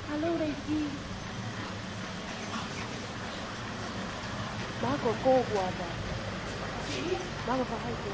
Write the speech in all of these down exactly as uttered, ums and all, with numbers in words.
Hello, Reiki. Mako ko kuata. Mako ka hai ko.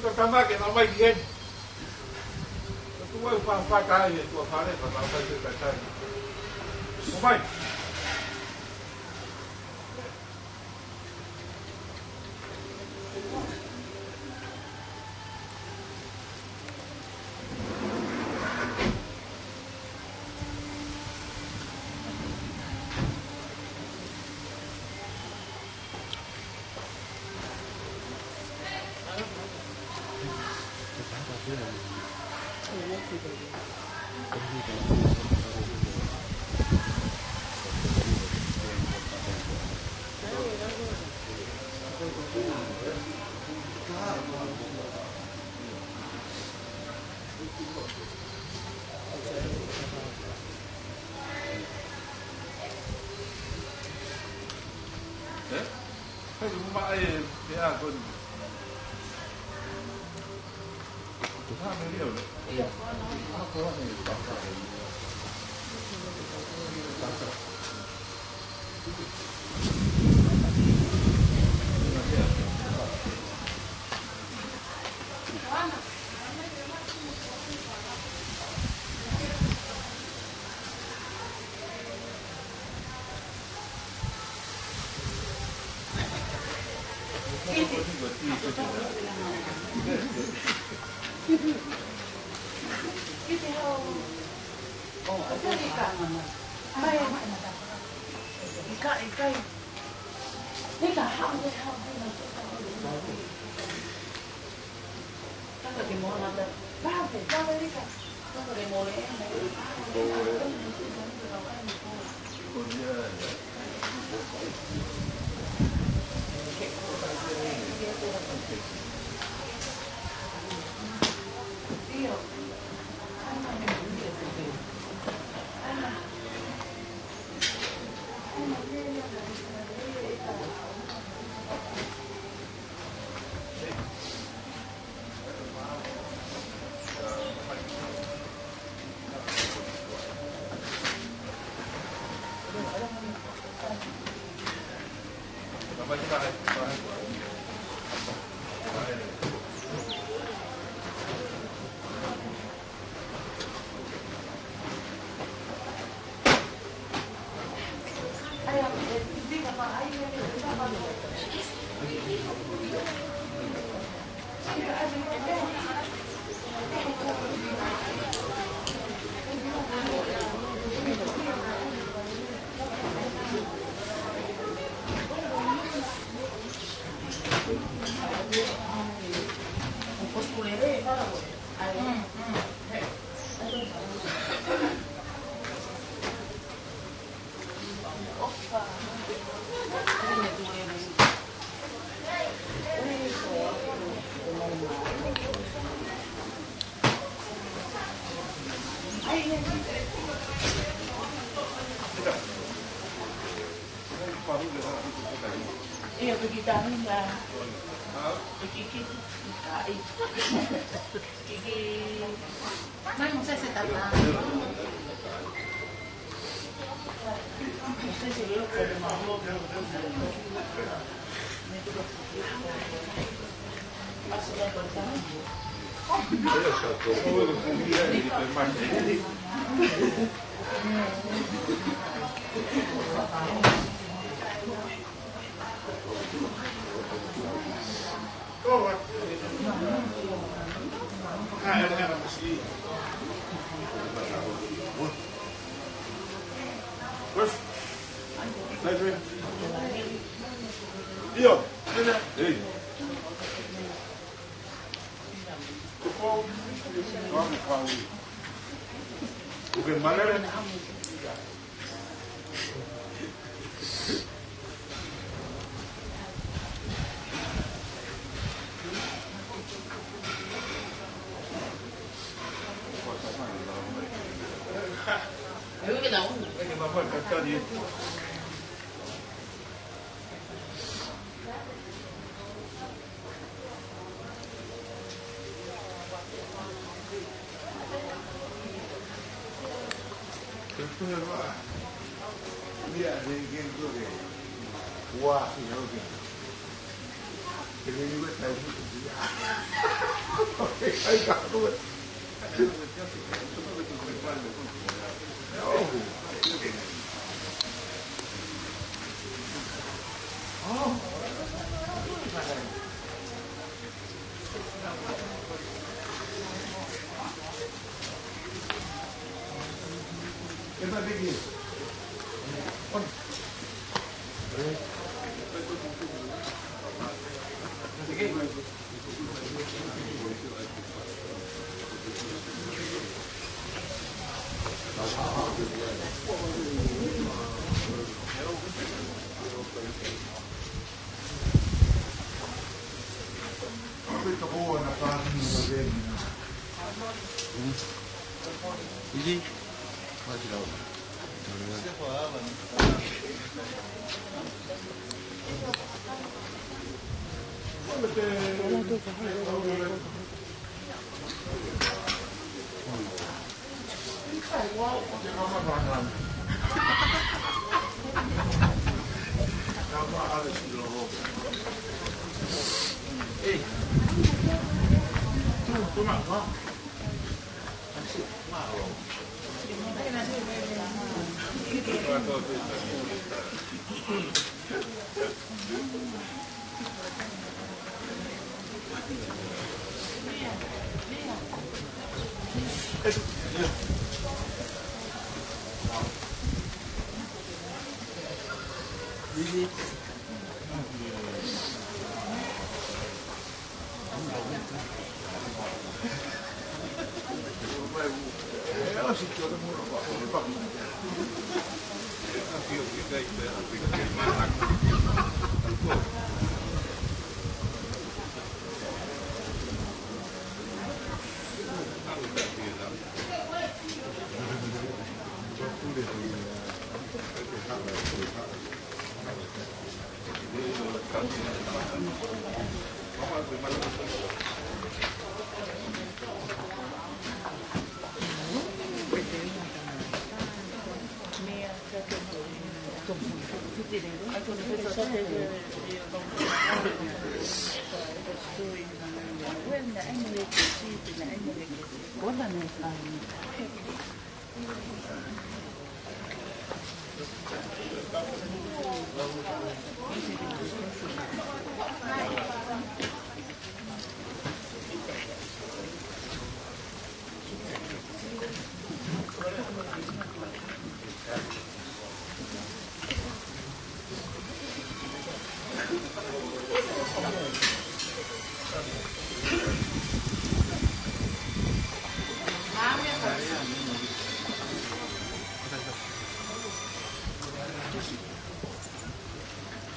Kuo tamake nau mai ki heni. Kuo u fafata ai e tuʻa fale, ka nau mai ke kakai. Ko mai.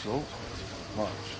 So much.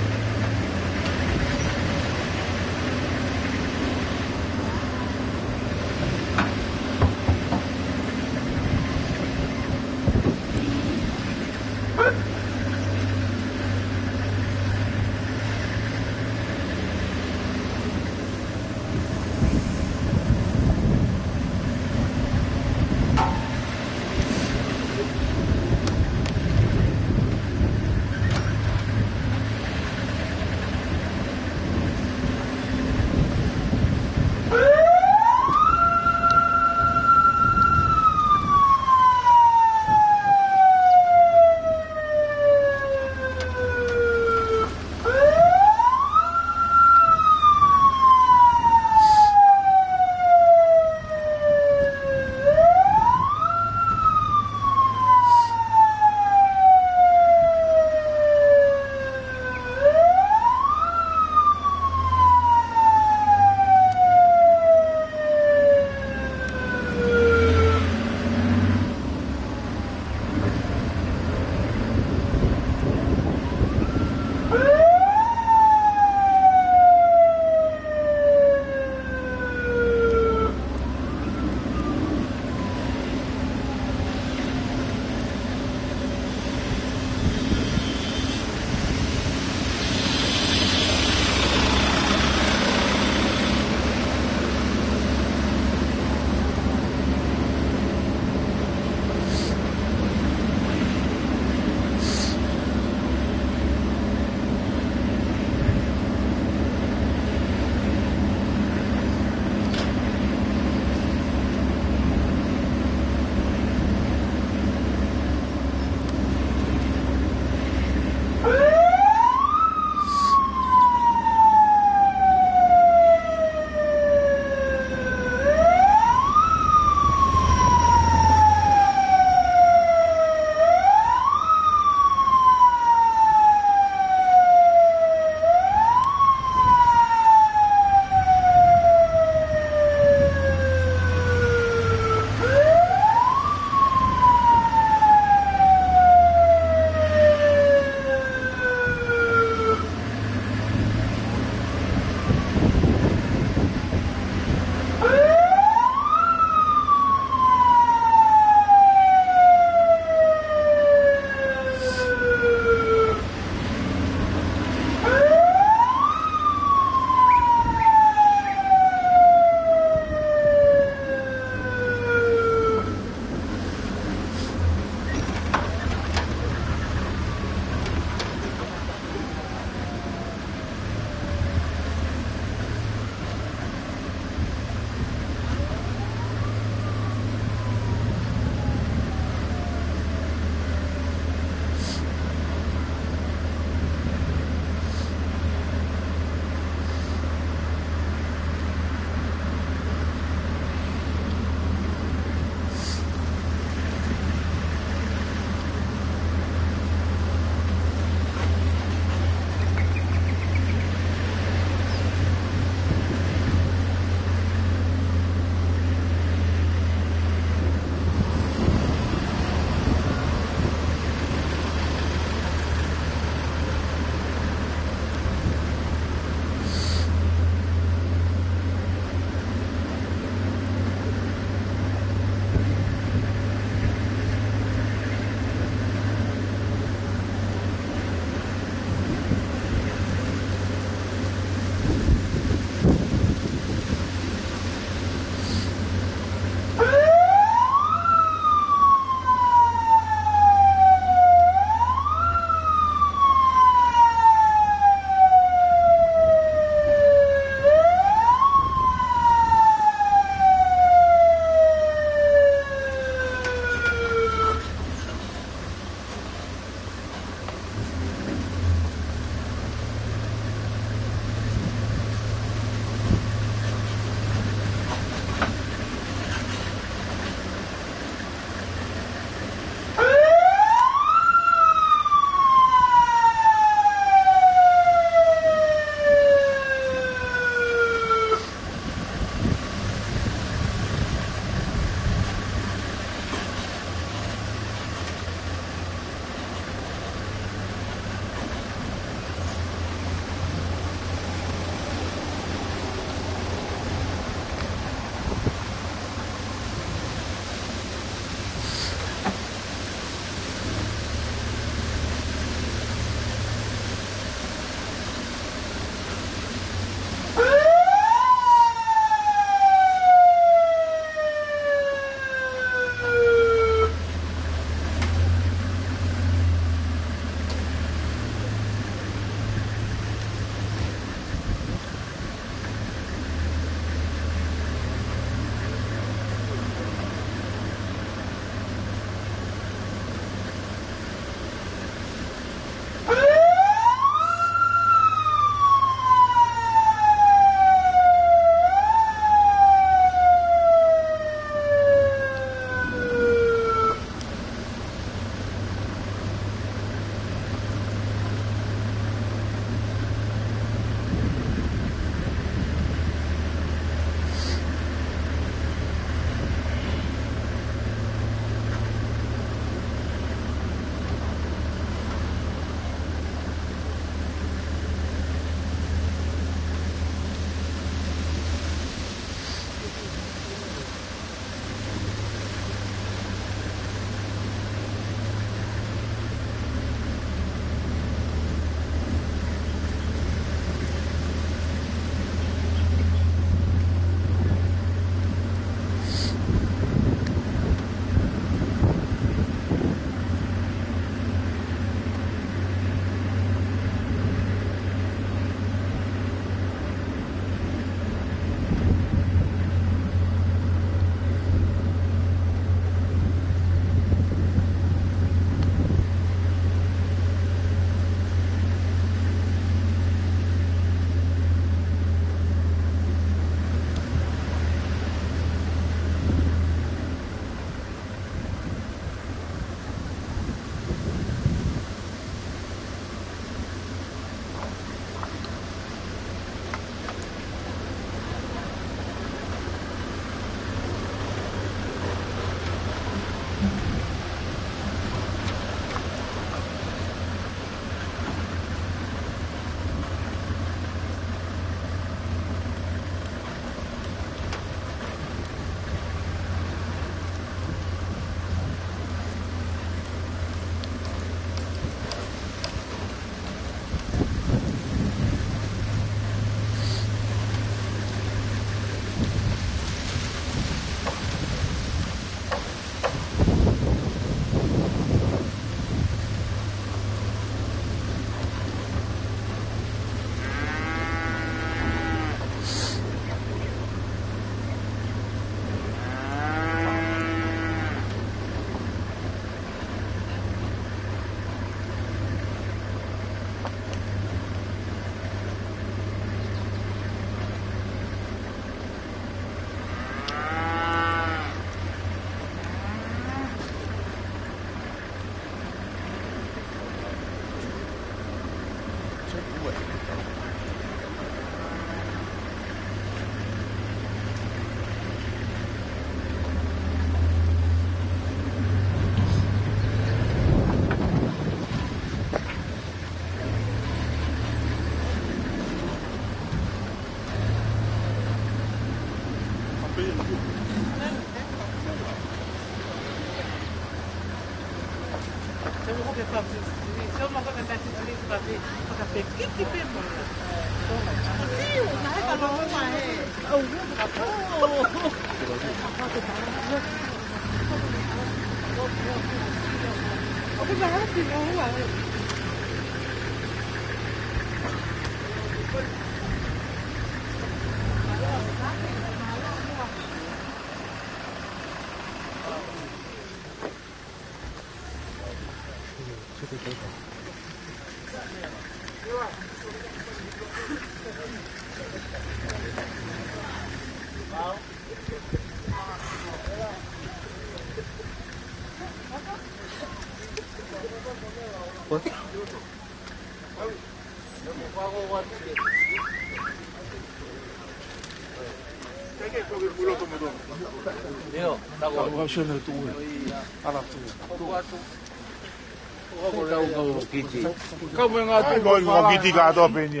Kau mo e ngā tuʻu. Ai, ko e kiti kātoa pē eni.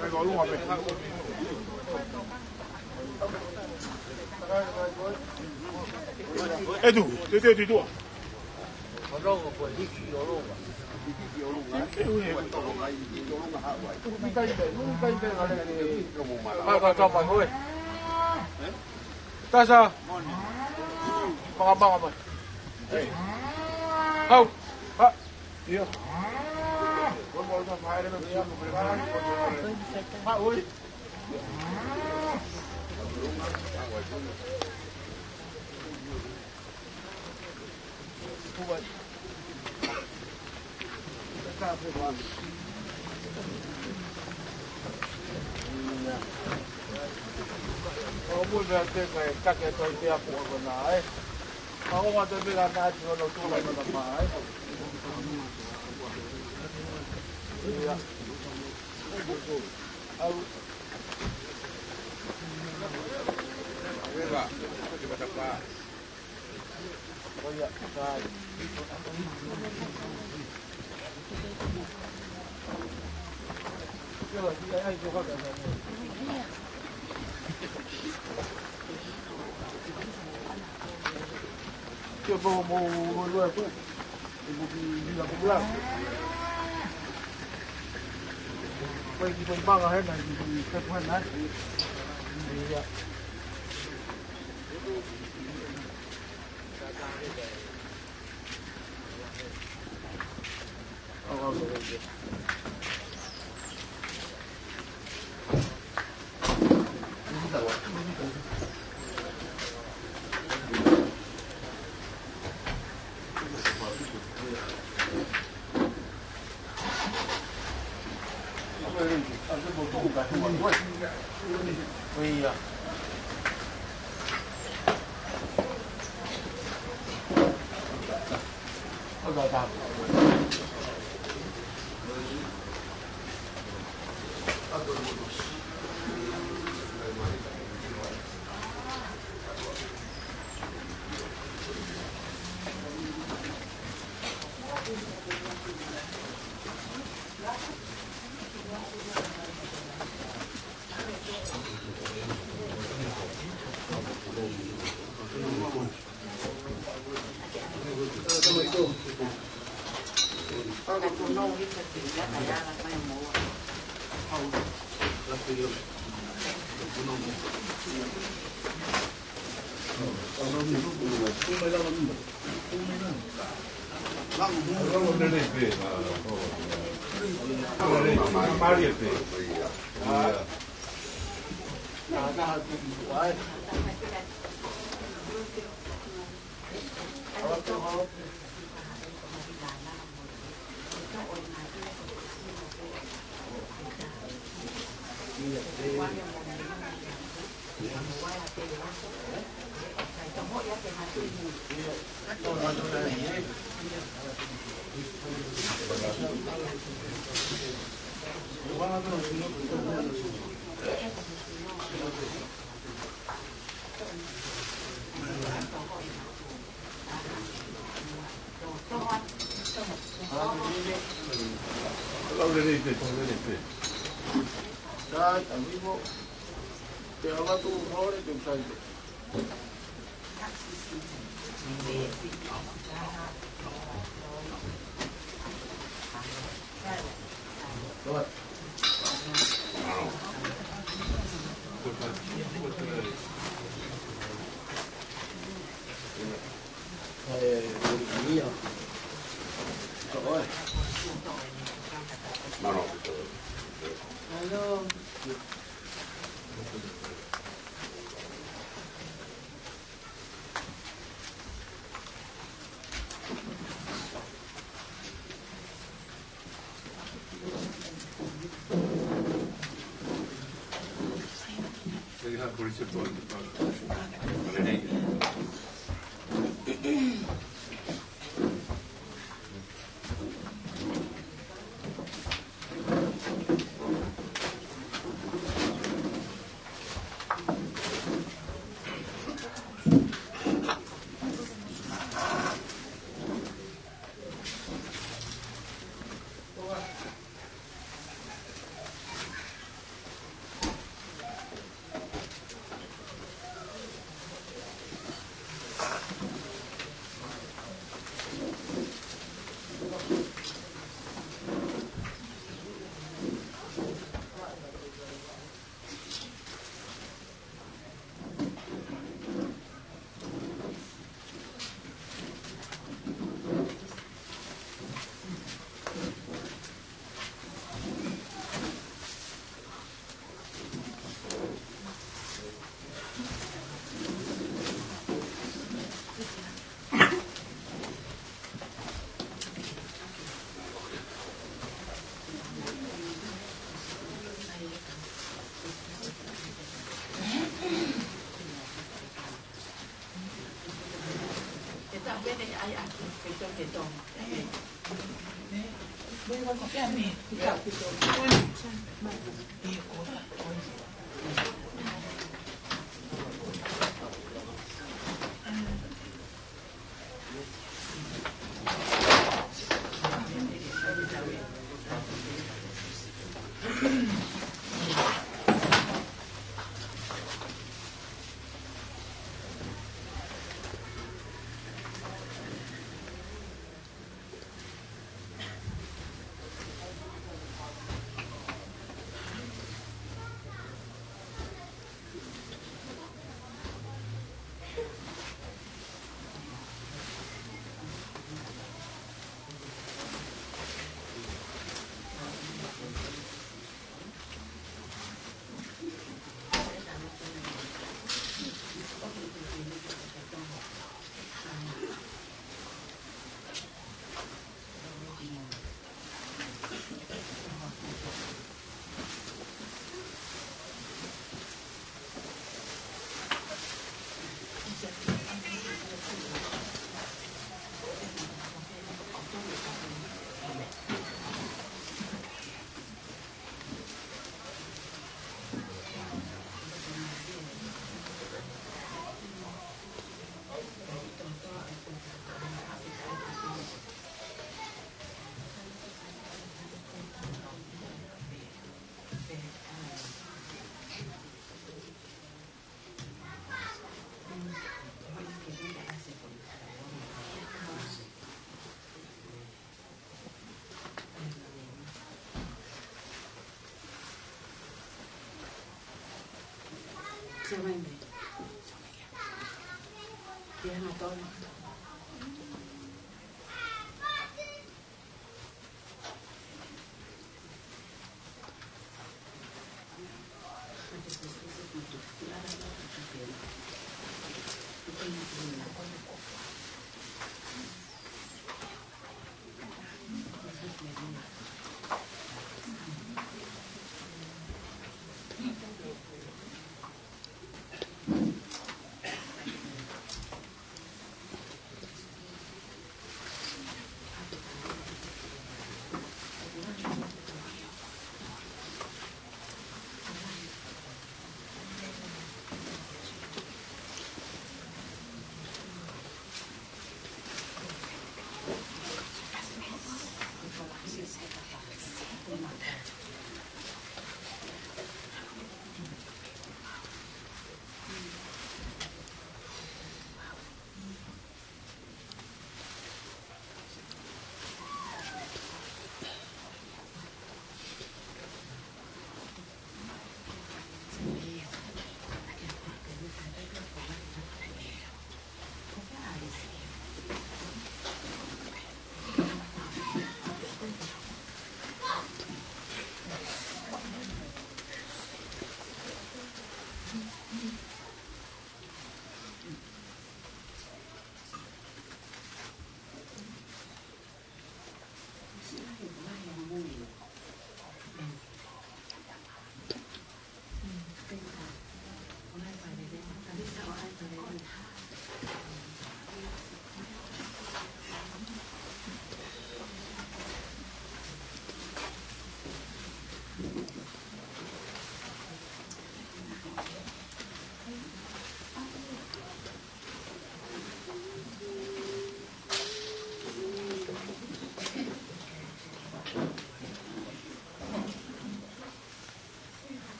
Ai, ko e lua pē. E tu, te te te tua. Tasa. Maka, maka, maka. Hau. Ha. Ia. Ha, oi. Te ala tu mole tu sai.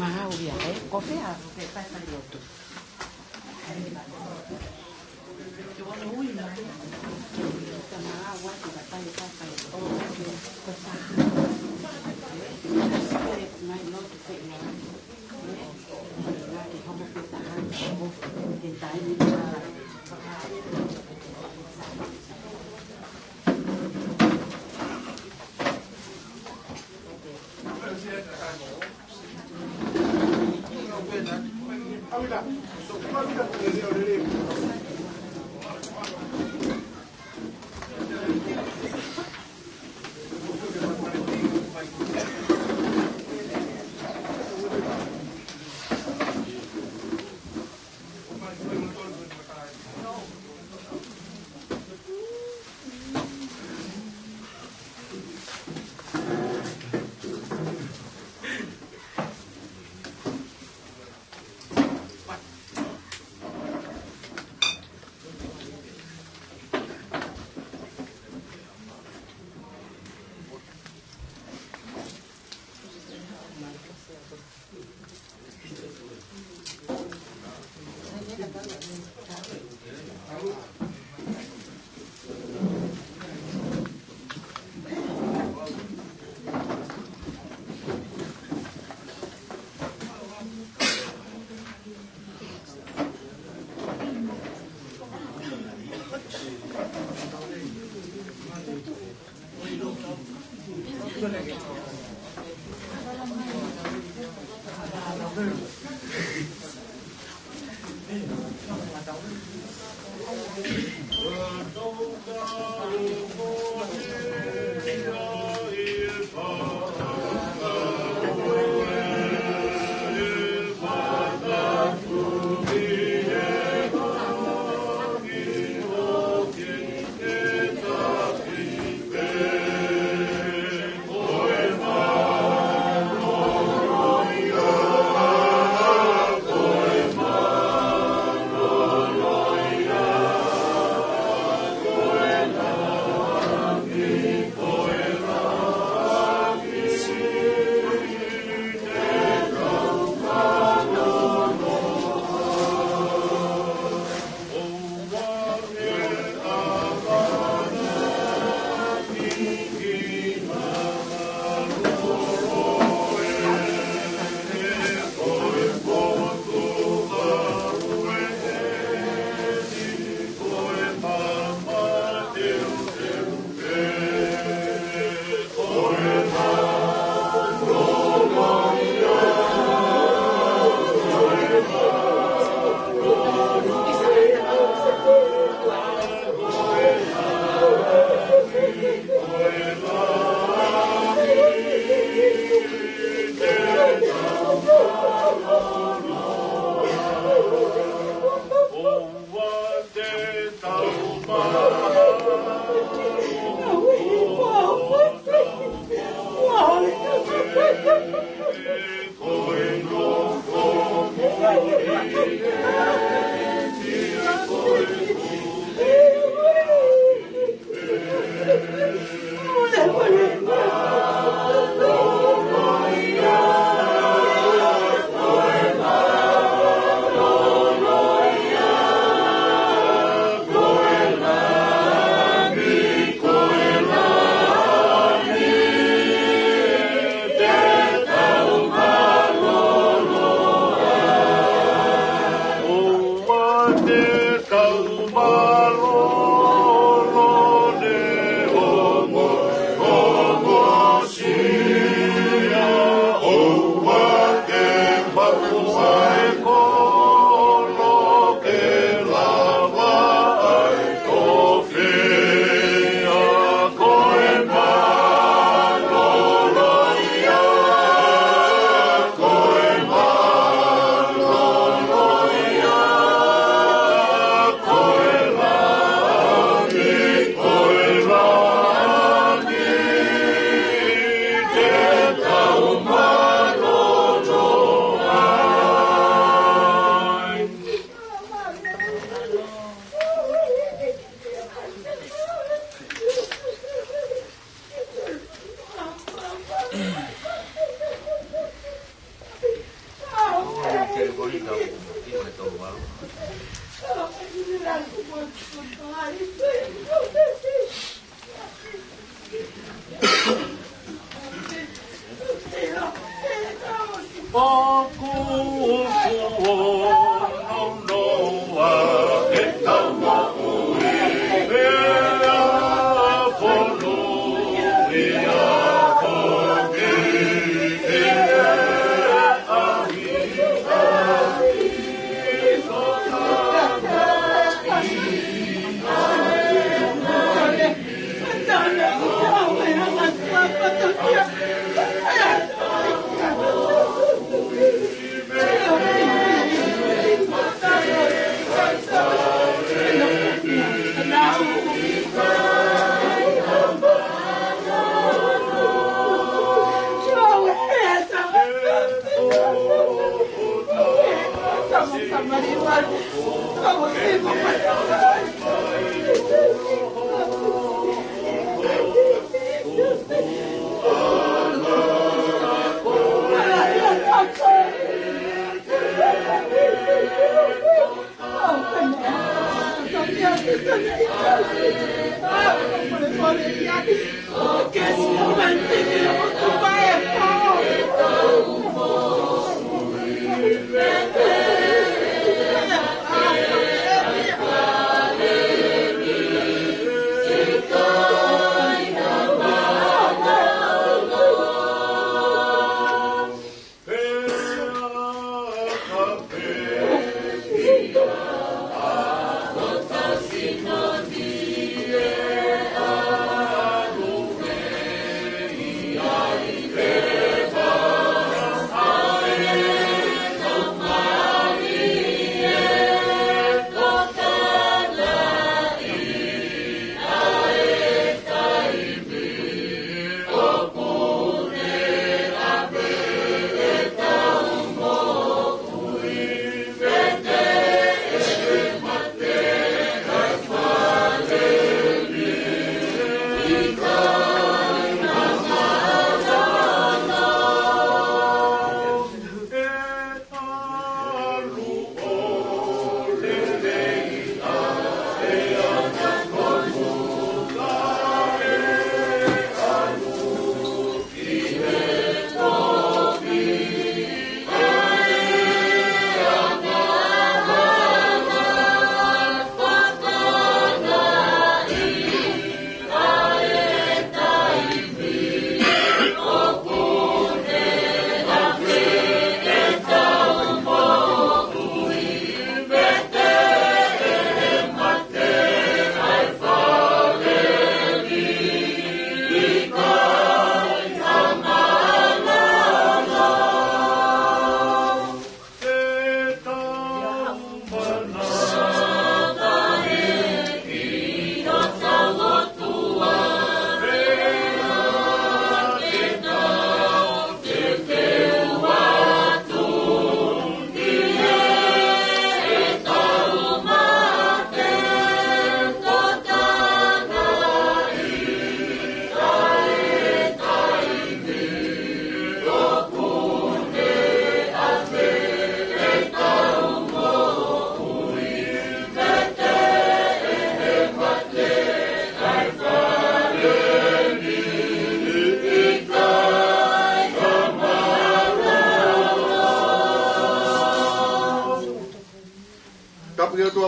Maau ia, ē? Ko fē ʻa e failotu?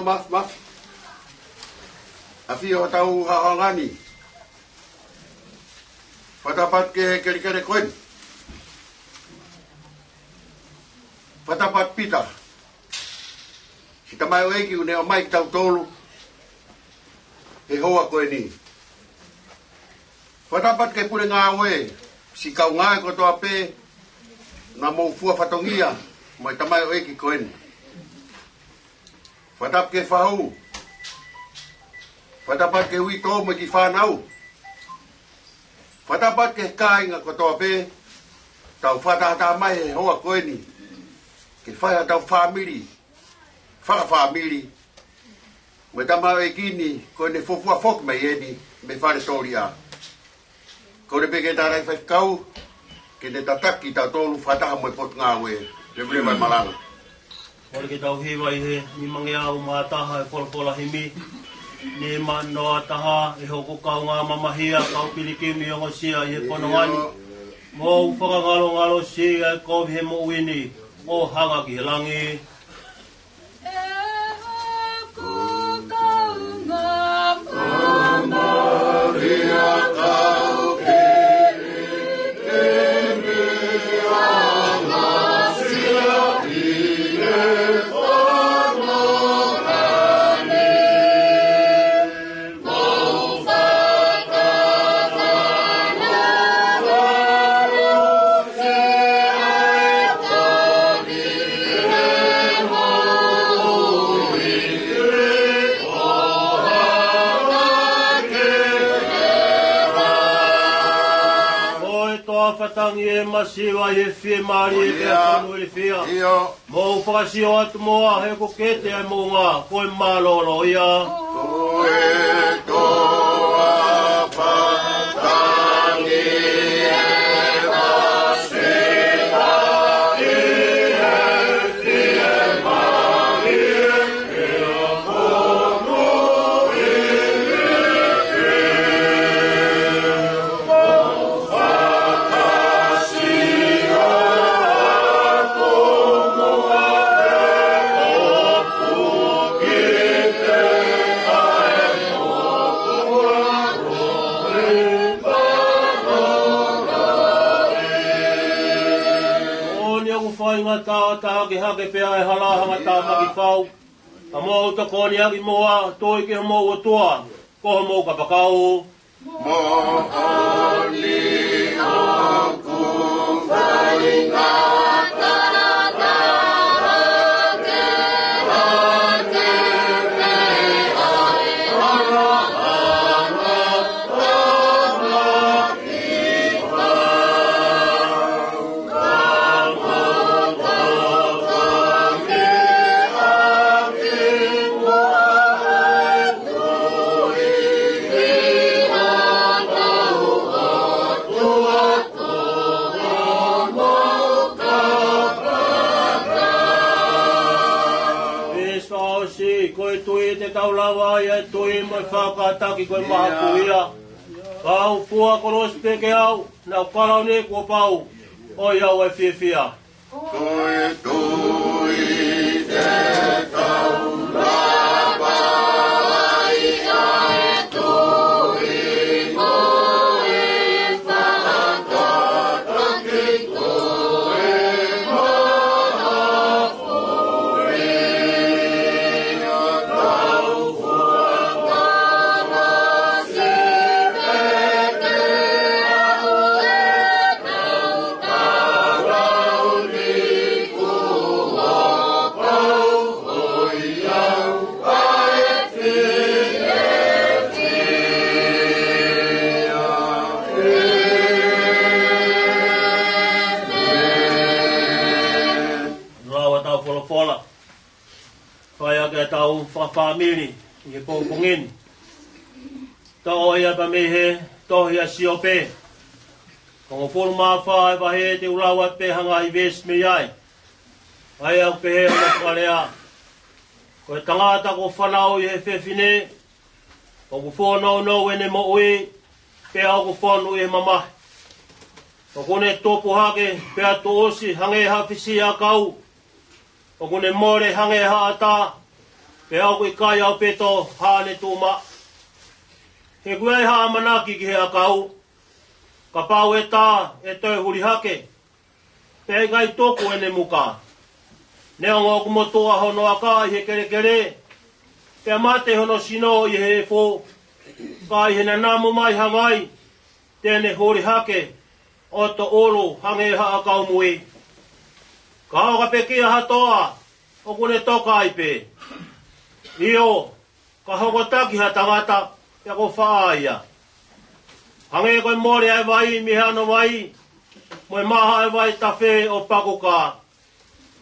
Maf, maf. ʻAfio hotau haʻohaʻonga ni. Fakatapu atu ki he kelekele ko eni. Fakatapu atu Pita, siʻi tamaioʻeiki ʻoku ne ʻomai kitautolu he houa ko eni. Fakatapu atu ki he pule ngāue, siʻi kau ngāue kotoa pē naʻa mou fua fatongia mo e tamaioʻeiki ko eni. Fakatapu ki he fahu. Fakatapu atu ki he uitou mo e kiʻi fānau. Fakatapu atu ki he kāinga kotoa pē, tau fakatahataha mai he houa ko eni ke fai haʻatau fāmili, fakafāmili mo e tamaioʻeiki ni ko eni, fuofua foki mai eni mei fale Tōlia. Kole pē ki he tangataʻeiki faifekau ke ne tataki kitautolu fakataha mo e potungāue. Leveleva e malanga. Kole ke tau hiva ʻi he nimangeau mā taha e folofola himi. Nima noa taha. ʻE hoku kaungā mamahia, kau pilikimi ongosia ʻi he fononga ni, mou fakangalongalosia e kovi he moʻui ni, ʻo hanga ki he langi. ʻE hoku kaungā mamahia, kau pilikimi ongosia ʻi he fononga ni, mou fakangalongalosia e kovi he moʻui ni, ʻo hanga ki he langi. Ko e toafa tangi ʻe masiva ʻi he fiemālie pea tonu ilifia. ʻIo. Mou fakasio atu muʻa he ʻoku kete ʻa e moʻunga, ko e mālōlō ia. Ko e toafa tangi ʻe masiva ʻi he fiemālie pea tonu ilifia. ʻOku faingataʻa ke hake pea ʻe hala hangatā maki fau. Ka mou tokoni ʻaki muʻa, tui ki homou ʻOtua, ko homou kapakau. Moʻoni ʻoku faingataʻa ke hake pea ʻe hala hangatā maki fau. Veesi fakaʻosi, ko e tui te tau lava ai ʻa e tui mo e faʻa kātaki ko e mahaku ia. Ka u fua kolosi pē ke au, naʻa ku kalauni kuo pau, ʻoiauē fiefia. Ko e tui te tau lava ai ʻa e tui mo e faʻa kātaki ko e mahaku ia. Tau fua kolosi pē ke au, naʻa ku kalauni kuo pau, ʻoiauē fiefia. Lau ʻetau folofola. Fai ʻaki ʻetau fakafāmili ʻi he pongipongi ni. Toʻo ia pē mei he tohi ʻa Siope, hongofulu mā fā e vahe, te u lau atu pē ha ngaahi veesi mei ai. ʻA ia ʻoku pehē hono fakalea: Ko e tangata kuo fanauʻi ʻe he fefine, ʻoku fōnounou ʻene moʻui, pea ʻoku fonu ʻi he mamahi. ʻOku ne tupu hake pea tuʻusi hangē ha fisiʻiʻakau, ʻoku ne mole hangē ha ʻatā, He ʻoku ʻikai ʻaupito haʻane tuʻumaʻu. He ʻoku ʻi ai ha ʻamanaki ki he ʻakau, kapau ʻe tā ʻe toe huli hake, pea ʻikai tuku ʻene muka. Neongo ʻoku motuʻa hono aka ʻi he kelekele, pea mate hono sino ʻi he efu, ka ʻi he nanamu mai ha vai, te ne huli hake ʻo toʻulu hangē ha ʻakau mui. Ka ʻo ka pekia ha toa, ʻoku ne toka ai pē. ʻIo, ka hokotaki ha tangata, pea ko faʻa ia. Hangē ko e mole ʻa e vai mei he ano vai, mo e maha ʻa e vai tafe ʻo pakuka.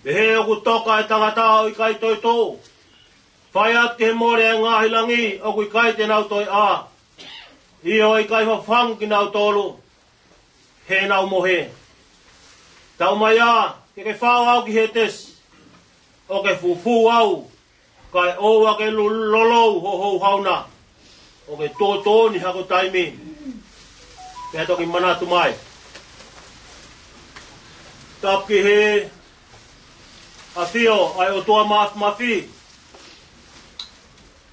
Pehē ʻoku toka e tangata ʻo ʻikai toe tuʻu. Fai atu ki he mole ʻa e ngaahi langi ʻoku ʻikai te nau toe ʻā. ʻIo, ʻikai fafangu kinautolu heʻenau mohe. Tau mai ā, ke ke fao au ki Hētesi, ʻo ke fufū au, kae ʻoua ke lu-, lolou ho houhau na, ʻo ke tōtōni hako taimi, pea toki manatu mai. Tapu ki he ʻafio ʻa e ʻOtua Māfimafi,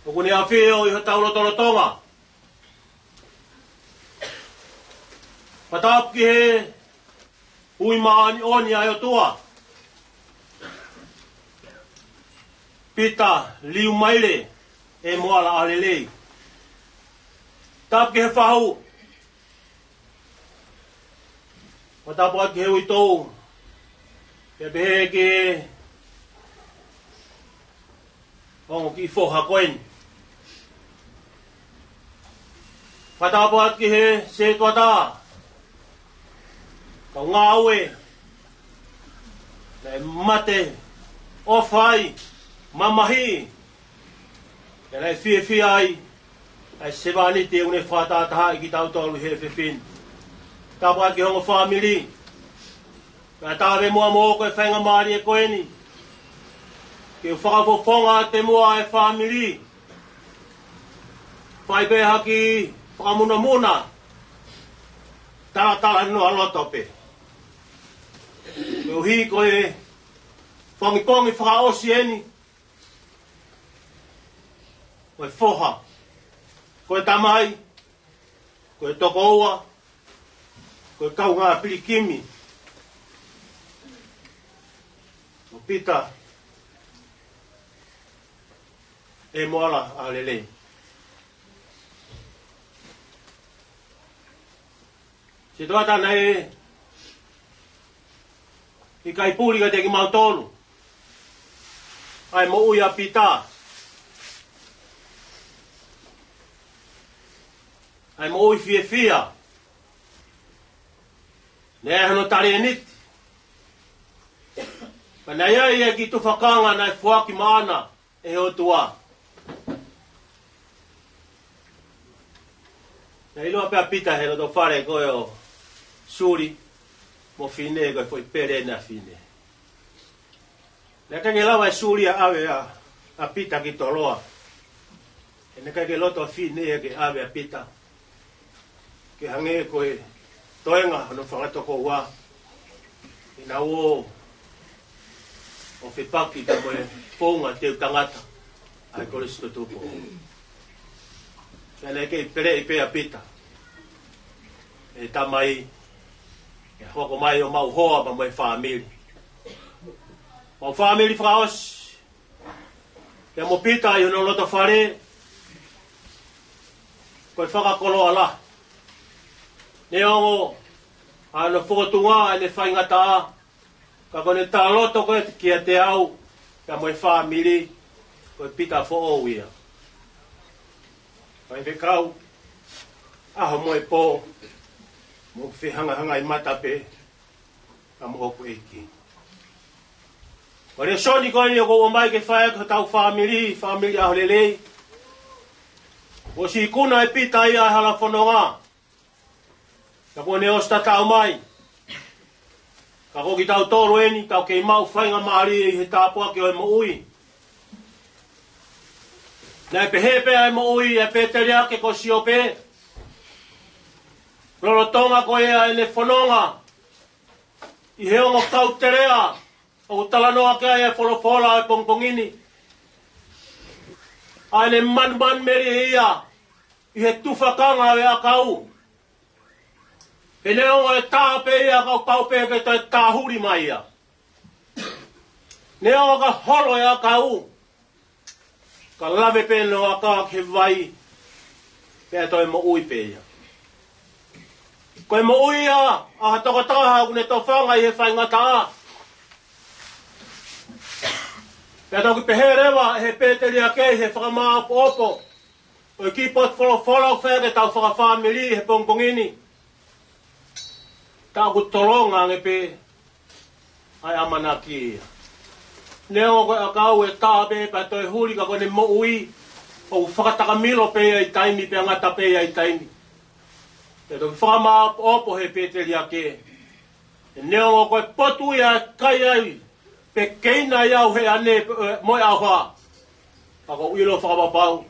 ʻoku ne ʻafio ʻi hotau lotolotonga. Fakatapu ki he ui māʻoniʻoni ʻa e ʻOtua, Pita Liumaile ʻEmoala ʻAlelei. Tapu ki he fahu. Fakatapu atu ki he uitou. Pea pehē ki he ongo kiʻi foha ko eni. Fakatapu atu ki he sētuata, kau ngāue, naʻe mateʻofa ai, mamahiʻi, pea naʻe fiefia ai ʻa e sevāniti ʻoku ne fakatahatahaʻi kitautolu he efiafi ni. Tapu atu ki he ongo fāmili, pea tāve muʻa mo ko e faingamālie ko eni ke u fakafofonga atu muʻa e fāmili. Fai pē ha kiʻi fakamunamuna, talatalanoa loto pē. Koeʻuhi ko e pongipongi fakaʻosi eni, ko e foha, ko e tamai, ko e tokoua, ko e kaungā pilikimi, ko Pita ʻEmoala ʻAlelei. Sētuata, naʻe ʻikai puli kiate kimautolu ʻa e moʻui ʻa Pita, ʻa e moʻui fiefia. Naʻe ʻi ai hono talēniti. Pea naʻe ʻi ai e kiʻi tufakanga naʻe foaki maʻana ʻe he ʻOtua. Naʻe ʻiloa pē ʻa Pita he loto fale ko ē ʻo Suli mo Fine, ko e foʻi pele ʻena ʻa Fine. Naʻe ʻikai ke lava ʻe Suli ʻo ʻave ʻa, ʻa Pita ki Toloa. He naʻe ʻikai ke loto ʻa Fine ia ke ʻave ʻa Pita, ke hangē ko e toenga hono fakatokoua, ke nau ō ʻo fepaki pea mo e founga teu tangata ʻa e Kolisi Tutupu. Pea naʻe kei peleʻi pē ʻa Pita ʻe he tamai, ʻe hoko mai ʻo maʻu hoa pea mo e fāmili. Maʻu fāmili fakaʻosi, pea mo Pita ʻi hono loto fale, ko e fakakoloa lahi. Neongo ʻa hono fokotuʻunga ʻene faingataʻa, ka ko ʻene talaloto ko ē kiate au, pea mo e fāmili, ko e Pita foʻou ia. Faifekau, ʻaho mo e pō, mou fehangahangai mata pē, ka mo hoku ʻEiki. Ko e lēsoni ko eni ʻoku ou ʻomai ke fai ʻaki hotau fāmili, fāmili ʻAholelei. Kuo ʻosi ikuna ʻe Pita ia ʻa e hala fononga. Ka kuo ne ʻosi tatau mai. Ka ko kitautolu eni, tau kei maʻu faingamālie ʻi he tāpuaki ʻo e moʻui. Naʻe pehē pē ʻa e moʻui ʻa e pēteliake ko Siope. Lolotonga ko ia ʻene fononga ʻi he ongo kautelea ʻoku talanoa ki ai e folofola ʻo e pongipongi ni. ʻa ʻene manumanumelie ia ʻi he tufakanga ʻo e ʻakau. He neongo ʻe tā pē ia ka ʻoku pau pē ke toe tāhuli mai ia. Neongo ka holo e ʻakau, ka lave pē ʻene ʻakau ki he vai, pea toe moʻui pē ia. Ko e moʻui ia ʻa ha tokotaha ʻoku ne tofanga ʻi he faingataʻa. Pea toki pehē leva ʻe he pēteliake ʻi he fakamāʻopoʻopo ʻo e kiʻi potu folofola ʻoku fai ki heʻetau fakafāmili he pongipongi ni. Tā ʻoku tolonga ange pē ʻa e ʻamanaki ia. Neongo ko e ʻakau ʻe tā pē pea toe huli, ka ko ʻene moʻui ʻoku fakatakamilo pē ia ʻi taimi pea ngata pē ia ʻi taimi. Pea toki fakamāʻopoʻopo he pēteliake. He neongo ko e potu ia ʻe kai ai, pe keina ia ʻo e ʻane, pe, mo e ʻauha. Ka ʻoku ou ʻilo fakapapau,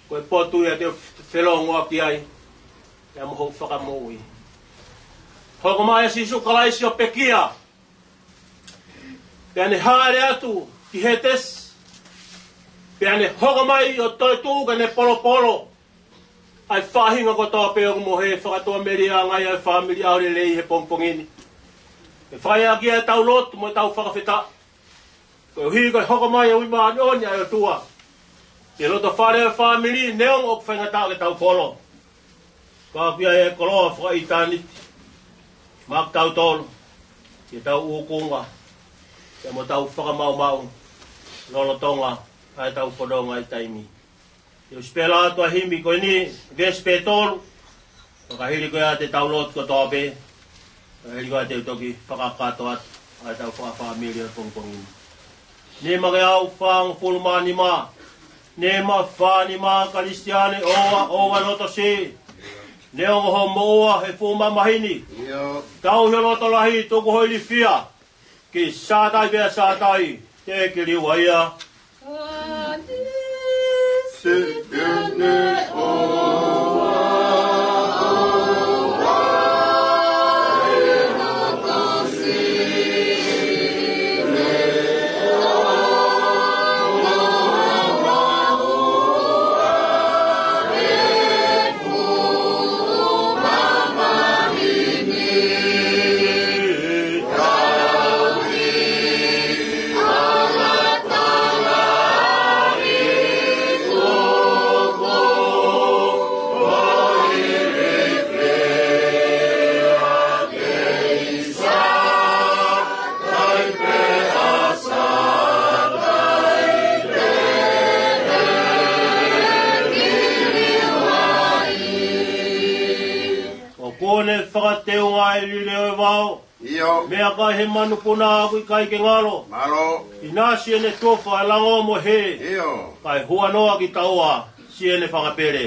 ko e potu ia te u felōngoaki ai, ʻia mo hoʻo fakamoʻui. Hoko mai ʻa Sīsū Kalaisi ʻo pekia. Pea ne hāʻele atu ki Hētesi. Pea ne hoko mai ʻo toetuʻu ke ne polopolo ʻa e faʻahinga kotoa pē ʻoku mohe, fakatuʻamelie ange ai ʻa e fāmili ʻAho Lelei he pongipongi ni. ʻE fai ʻaki ʻetau lotu mo ʻetau fakafetaʻi. Koeʻuhi ko e hoko mai ʻa e ui māʻoniʻoni ʻa e ʻOtua ki he loto fale ʻo e fāmili, neongo ʻoku faingataʻa ke tau folo. Ka ʻoku ʻi ai e koloa fakaʻitāniti maʻa kitautolu, ki heʻetau ʻukunga, pea mo ʻetau fakamaʻumaʻu lolotonga ʻa ʻetau fononga ʻi taimi. Te u sipela atu ʻa e himi ko eni, veesi pē ʻe tolu. Ka hili ko ia te tau lotu kotoa pē. Ka hili ko ia te u toki fakakakato atu ʻa ʻetau fakafāmili ʻo e pongipongi ni. Nima ke au fāngofulu mā nima. Nima fā nima Kalisitiane, ʻoua, ʻoua loto siʻi. Neongo hoʻo moʻua he fuʻu mamahi ni. ʻIo. Tauhi ho loto lahi, tuku ho ilifia. Ki Sātai pea Sātai, teʻeki liliu ia. ʻOku ne fakateunga ʻa e lile ʻo e vao. ʻIo. Meʻakai he manupuna ʻoku ʻikai ke ngalo. Mālō. ʻInasi ʻene tufa ʻa e lango mo e hē. ʻIo. Kae huanoa kitaua siʻene fanga pele.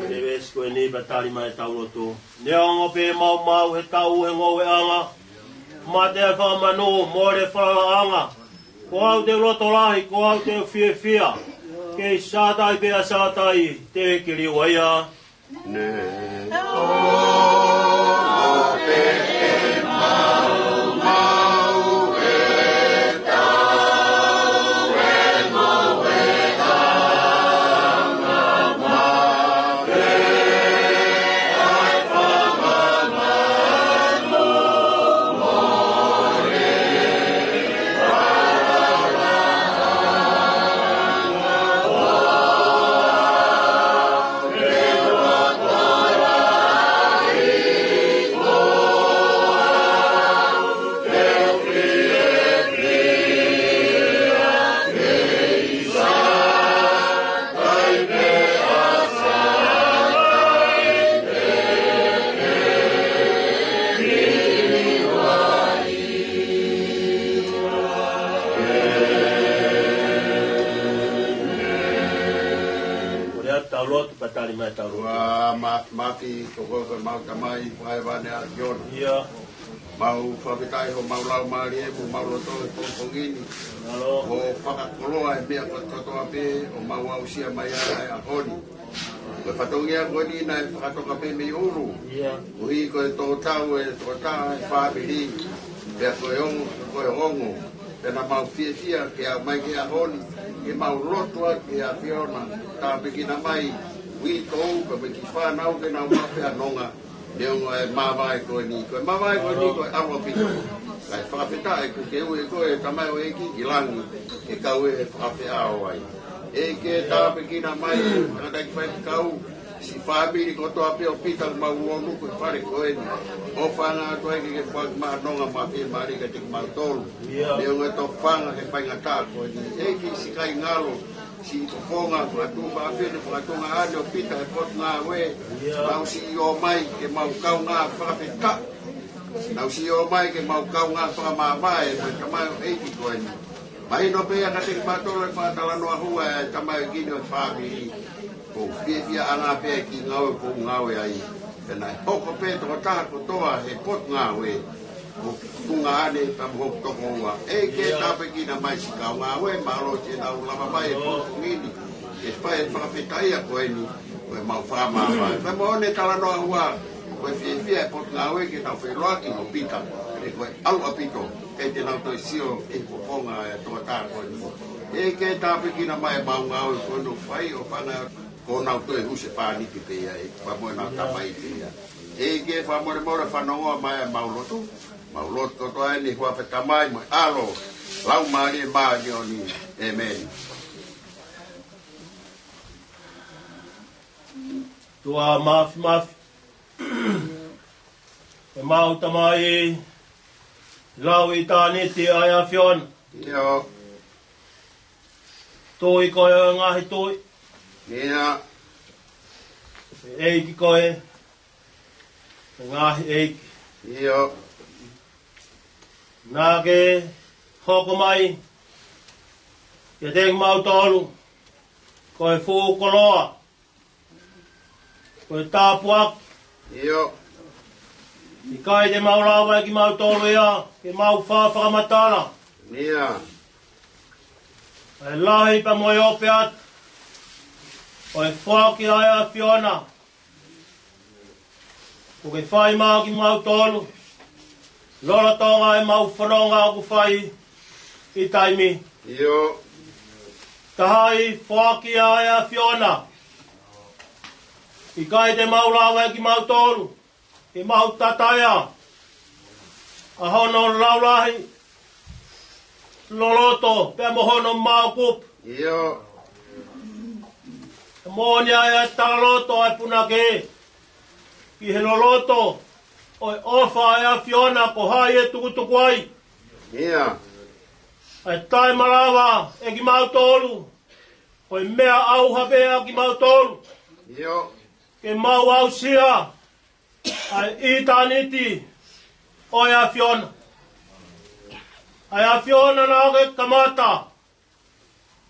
Ko e veesi ko eni pea tali mai ʻetau lotu. Neongo pe maumau he tau he ngoueʻanga, mate ʻa e fanga manu, mole falalaʻanga, ko au te u loto lahi, ko au te u fiefia. Kei Sātai pea Sātai, teʻeki liliu ia. Tali mai tau. Ua ma-, mafi ko koe ko ʻemau Tamai ʻi hēvani ʻa Sione. Ia. Mau fakafetaʻi homau laumālie mo mau loto ʻi he pongipongi ni. Mālō. Kuo fakakoloa e meʻa kotoa pē ʻoku mau aʻusia mai ai ʻa e ʻaho ni. Ko e fatongia ko eni naʻe fakatoka pē mei ʻulu. Ia. Koeʻuhi ko e tō tau e tō tā e fāmili. Pea ko e ongo, ko e ongo. Pea naʻa mau fiefia ke aʻu mai ki he ʻaho ni, ke mau lotu atu ki he ʻAfiona, tāpuekina mai, uitou, kae mo e kiʻi fānau ke nau maʻu pē ha nonga, neongo e māvae ko eni, ko e māvae ko eni, ko e ʻalu ʻaupito. Kae fakafetaʻi kuo ke ui koe, Tamai ʻEiki, ki langi, ke kau e fakafeʻao ai. ʻEiki, tāpuekina mai, tangataʻeiki faifekau, siʻi fāmili kotoa pē ʻo Pita ʻoku mau ʻi he fale ko eni. ʻOfaʻanga atu ai ke ke foaki mai ha nonga mafimafi kiate kimautolu. Ia. Neongo e tofanga he faingataʻa ko eni. ʻEiki, siʻi kāingalotu, siʻi tokonga, fakatupu ʻafio ni, fakatuʻunga ʻo Pita he potungāue. Ia. Nau siʻi ō mai ke mau kaungā fakafetaʻi. Nau siʻi ō mai ke mau kaungā fakamāvae, mo e tamaioʻeiki ko eni. Mahino pē ia kiate kimautolu e fakatalanoa hua e tamaioʻeiki ni ʻo e fāmili. ʻOku fiefia ʻanga pē ki he ngāue ʻoku ngāue ai. Pea naʻe hoko pē tokotaha kotoa he potungāue. Ko e tuʻunga ʻeni pea mo hoku tokoua. ʻEiki, tāpuekina mai siʻi kau ngāue, mālō siʻenau lava mai e pongipongi ni. Ke fai e fakafetaʻi ko eni, ko ʻemau fakamāvae. Pea mo ʻene talanoa hua, ko e fiefia e potungāue ke nau feʻiloaki mo Pita. He ko e ʻalu ʻaupito, ʻikai te nau toe sio ʻi he fofonga e tokotaha ko eni. ʻEiki, tāpuekina mai ʻemau ngāue ko eni ʻoku fai, ʻofaʻanga kuo nau toe husepāniti pē ia, ʻe, pea mo ʻenau tamaioʻeiki ia. ʻEiki, fakamolemole fanongoa mai ʻemau lotu, mau lotu kotoa eni ʻi he huafa e Tamai mo e ʻAlo, Laumālie Māʻoniʻoni. ʻĒmeni. Tuʻa mafimafi. ʻEmau Tamai, lau ʻitāniti ʻa e ʻAfiona. Ia. Tuʻi koe ʻo e ngaahi tuʻi. Ia. ʻEiki koe ʻo e ngaahi ʻeiki. Ia. Naʻa ke hoko mai kiate kimautolu ko e fuʻu koloa, ko e tāpuaki. Ia. ʻIkai te mau lava ʻe kimautolu ia ke mau faʻa fakamatala. Ia. ʻA e lahi pea mo e ope atu ʻo e foaki ʻa e ʻAfiona kuo ke fai maʻa kimautolu, lolotonga ʻemau fononga ʻoku fai ʻi taimi. Ia. Taha e foaki ʻa e ʻAfiona. ʻIkai te mau lava ʻe kimautolu ke mau tataea ʻa hono laulahi loloto pea mo hono maokupu. Ia. Moʻoni ʻa e talaloto ʻa e punake ki he loloto ʻo e ʻofa ʻa e ʻAfiona ko hai ʻe tukutuku ai. Ia. ʻE taʻemalava ʻe kimautolu, ko e meʻa ʻauha pē ʻa kimautolu. Ia. Ke mau aʻusia ʻa e ʻitāniti ʻo e ʻAfiona. ʻA e ʻAfiona naʻa ke kamata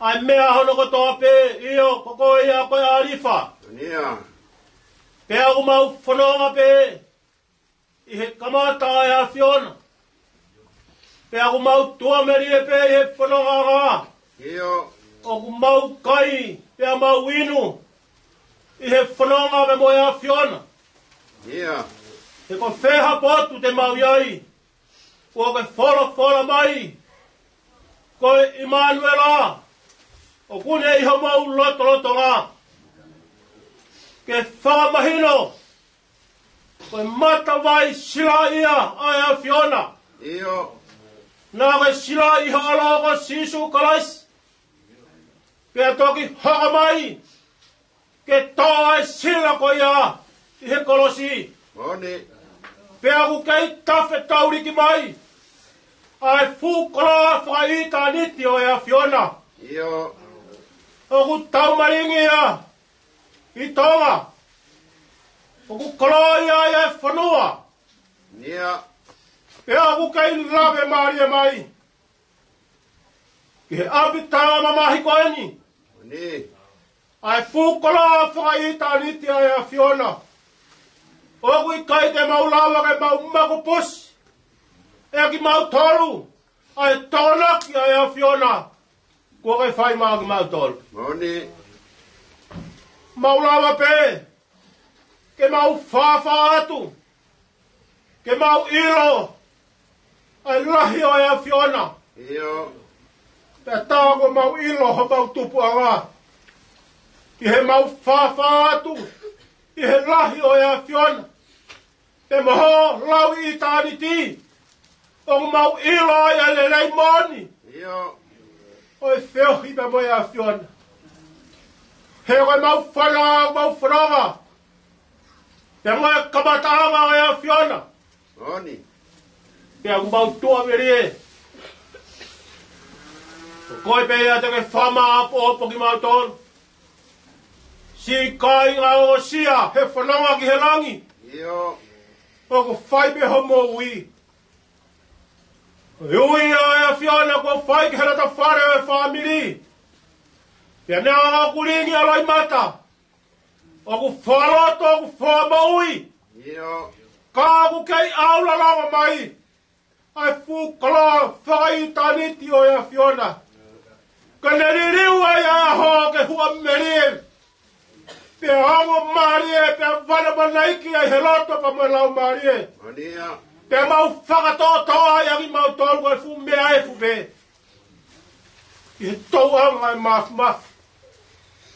ʻa e meʻa hono kotoa pē, ʻio, ko koe ia ko e ʻAlifa. Ia. Pea ʻoku mau fononga pē ʻi he kamata ʻa e ʻAfiona. Pea ʻoku mau tuʻamelie pē ʻi he fonongaʻanga. Ia. ʻOku mau kai, pea mau inu ʻi he fononga pea mo e ʻAfiona. Ia. He ko fē ha potu te mau ʻi ai, kuo ke folofola mai, ko e ʻImanuela, ʻoku ne ʻi homau lotolotonga. Ke fakamahino ko e matavai silaʻia ʻa e ʻAfiona. Ia. Naʻa ke silaʻi ho ʻAlo ko Sīsū Kalaisi, pea toki hoko mai ke tō ʻa e sila ko ia ʻi he kolosi. Moʻoni. Pea ʻoku kei tafe tauliki mai ʻa e fuʻu koloa fakaʻitāniti ʻo e ʻAfiona. Ia. ʻOku taumalingi ia ʻi Tonga. ʻOku koloa ia ʻi he fonua. Ia. Pea ʻoku kei lave mālie mai ki he ʻapitanga mamahi ko eni. Moʻoni. ʻa e fuʻu koloa fakaʻitāniti ʻa e ʻAfiona. ʻOku ʻikai te mau lava ke mau makupusi ʻe kimautolu ʻa e tokonaki ʻa e ʻAfiona kuo ke fai maʻa kimautolu. Moʻoni. Mau lava pē ke mau fāfā atu, ke mau ʻilo ʻa e lahi ʻo e ʻAfiona. ʻIo. Pea tā ko mau ʻilo homau tupuʻanga ʻi heʻemau fāfā atu ʻi he lahi ʻo e ʻAfiona, pea mo hoʻo lau ʻitāniti, ʻoku mau ʻilo ai ʻa e lelei moʻoni ʻIo. ʻo e feohi pea mo e ʻAfiona. He ko ʻemau fana, mau fanonga pea mo e kamataʻanga ʻo e ʻAfiona. Moʻoni. Pea ʻoku mau tuʻamelie, ko koe pē ia te ke fakamāʻopoʻopo kimautolu, siʻi kāinga ʻoku ʻosi ʻi he fononga ki he langi. ʻIo. ʻOku fai pē hoʻo moʻui. Ko e ui ʻa e ʻAfiona kuo fai ki he loto fale ʻo e fāmili. Pea neongo ʻoku lingi ʻa e loʻimata, ʻoku fuoloto, ʻoku fuamoʻui. ʻIo. Ka ʻoku kei ʻalu loloto mai ʻa e fuʻu koloa fakaʻitāniti ʻo e ʻAfiona. Ka ne liliu ai ʻa e ʻaho ke huʻamelie, pea ongo mālie, pea vanavanaiki ai he loto pea mo e laumālie. Moʻoni ia. Pea mau fakatoʻotoʻo ai ʻa kimautolu ko e fuʻu meʻa efu pē ʻi he tōʻonga ʻo e māfimafi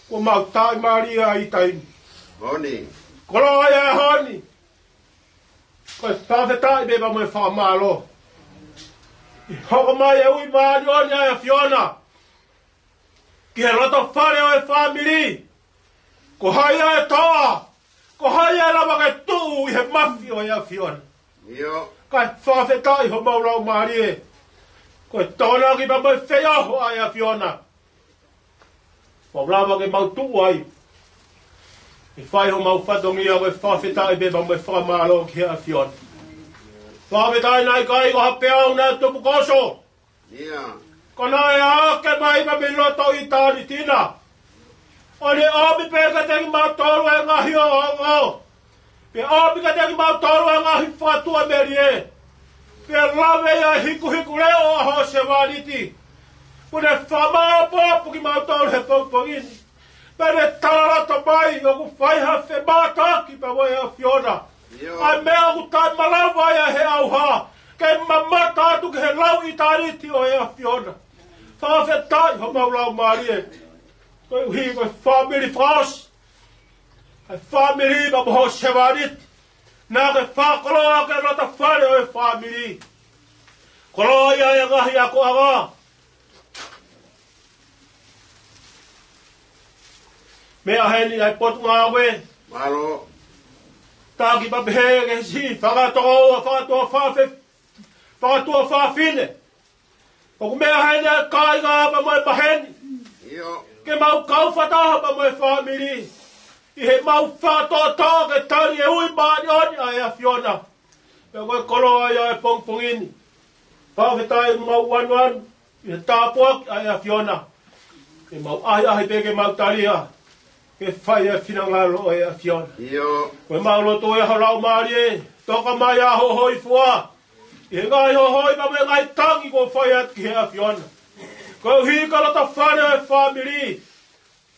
kuo mau taʻimālie ai ʻi taimi. Moʻoni. Koloa ia ʻa e ʻaho ni, ko e fakafetaʻi pē pea mo e fakamālō ʻi he hoko mai e ui māʻoniʻoni ʻa e ʻAfiona ki he loto fale ʻo e fāmili. Ko hai ʻe toʻa, ko hai ʻe lava ke tuʻu ʻi he mafi ʻo e ʻAfiona? ʻIo. Kae fakafetaʻi homau laumālie. Ko e tokonaki pea mo e feohi ʻa e ʻAfiona. Mau lava ke mau tuʻu ai ʻo fai homau fatongia, ko e fakafetaʻi pē pea mo e fakamālō ki he ʻAfiona. Fakafetaʻi naʻe ʻikai ko ha peau naʻe tupu koso. ʻIo. Ka naʻe ʻā hake mai pea mei loto ʻitāniti na, ʻo ne ʻomi pē kiate kimautolu e ngaahi ʻoʻongo, pea ʻomi kiate kimautolu e ngaahi fakatuʻamelie, pea lave ia ʻi he hikuhikuleʻo ʻa hoʻo sevāniti, kuo ne fakamāʻopoʻopo kimautolu he pongipongi ni. Pea ne talaloto mai ʻoku fai ha femātoki pea mo e ʻAfiona. ʻIo. ʻA e meʻa ʻoku taʻemalava ia he ʻauha ke mamata atu ki he lau ʻitāniti ʻo e ʻAfiona. Fakafetaʻi homau laumālie. Koeʻuhi ko e fāmili fakaʻosi, ʻa e fāmili pea mo hoʻo sevāniti naʻa ke fakakoloa ki he loto fale ʻo e fāmili. Koloa ia ʻa e ngaahi akoʻanga. Meʻa heni ʻa e potungāue. Mālō. Taki pea pehē ki he siʻi fakatokoua, fakatuʻa fāfe-, fakatuʻa fafine. ʻOku meʻa heni ʻa e kāinga pea mo e maheni. ʻIo. Ke mau kau fakataha pea mo e fāmili ʻi heʻemau fakatoʻotoʻo ke tali e ui māʻoniʻoni ʻa e ʻAfiona. Pea ko e koloa ia ʻo e pongipongi ni. Fakafetaʻi mau anuanu ʻi he tāpuaki ʻa e ʻAfiona. Ke mau ʻahiʻahi pē ke mau talia ke fai e finangalo ʻo e ʻAfiona. ʻIo. Ko ʻemau lotu ʻi ho laumālie, toka mai ʻa hoʻo hōifua ʻi he ngaahi hohoi pea mo e ngaahi tangi kuo fai atu ki he ʻAfiona. Koeʻuhi ko e loto fale ʻo e fāmili.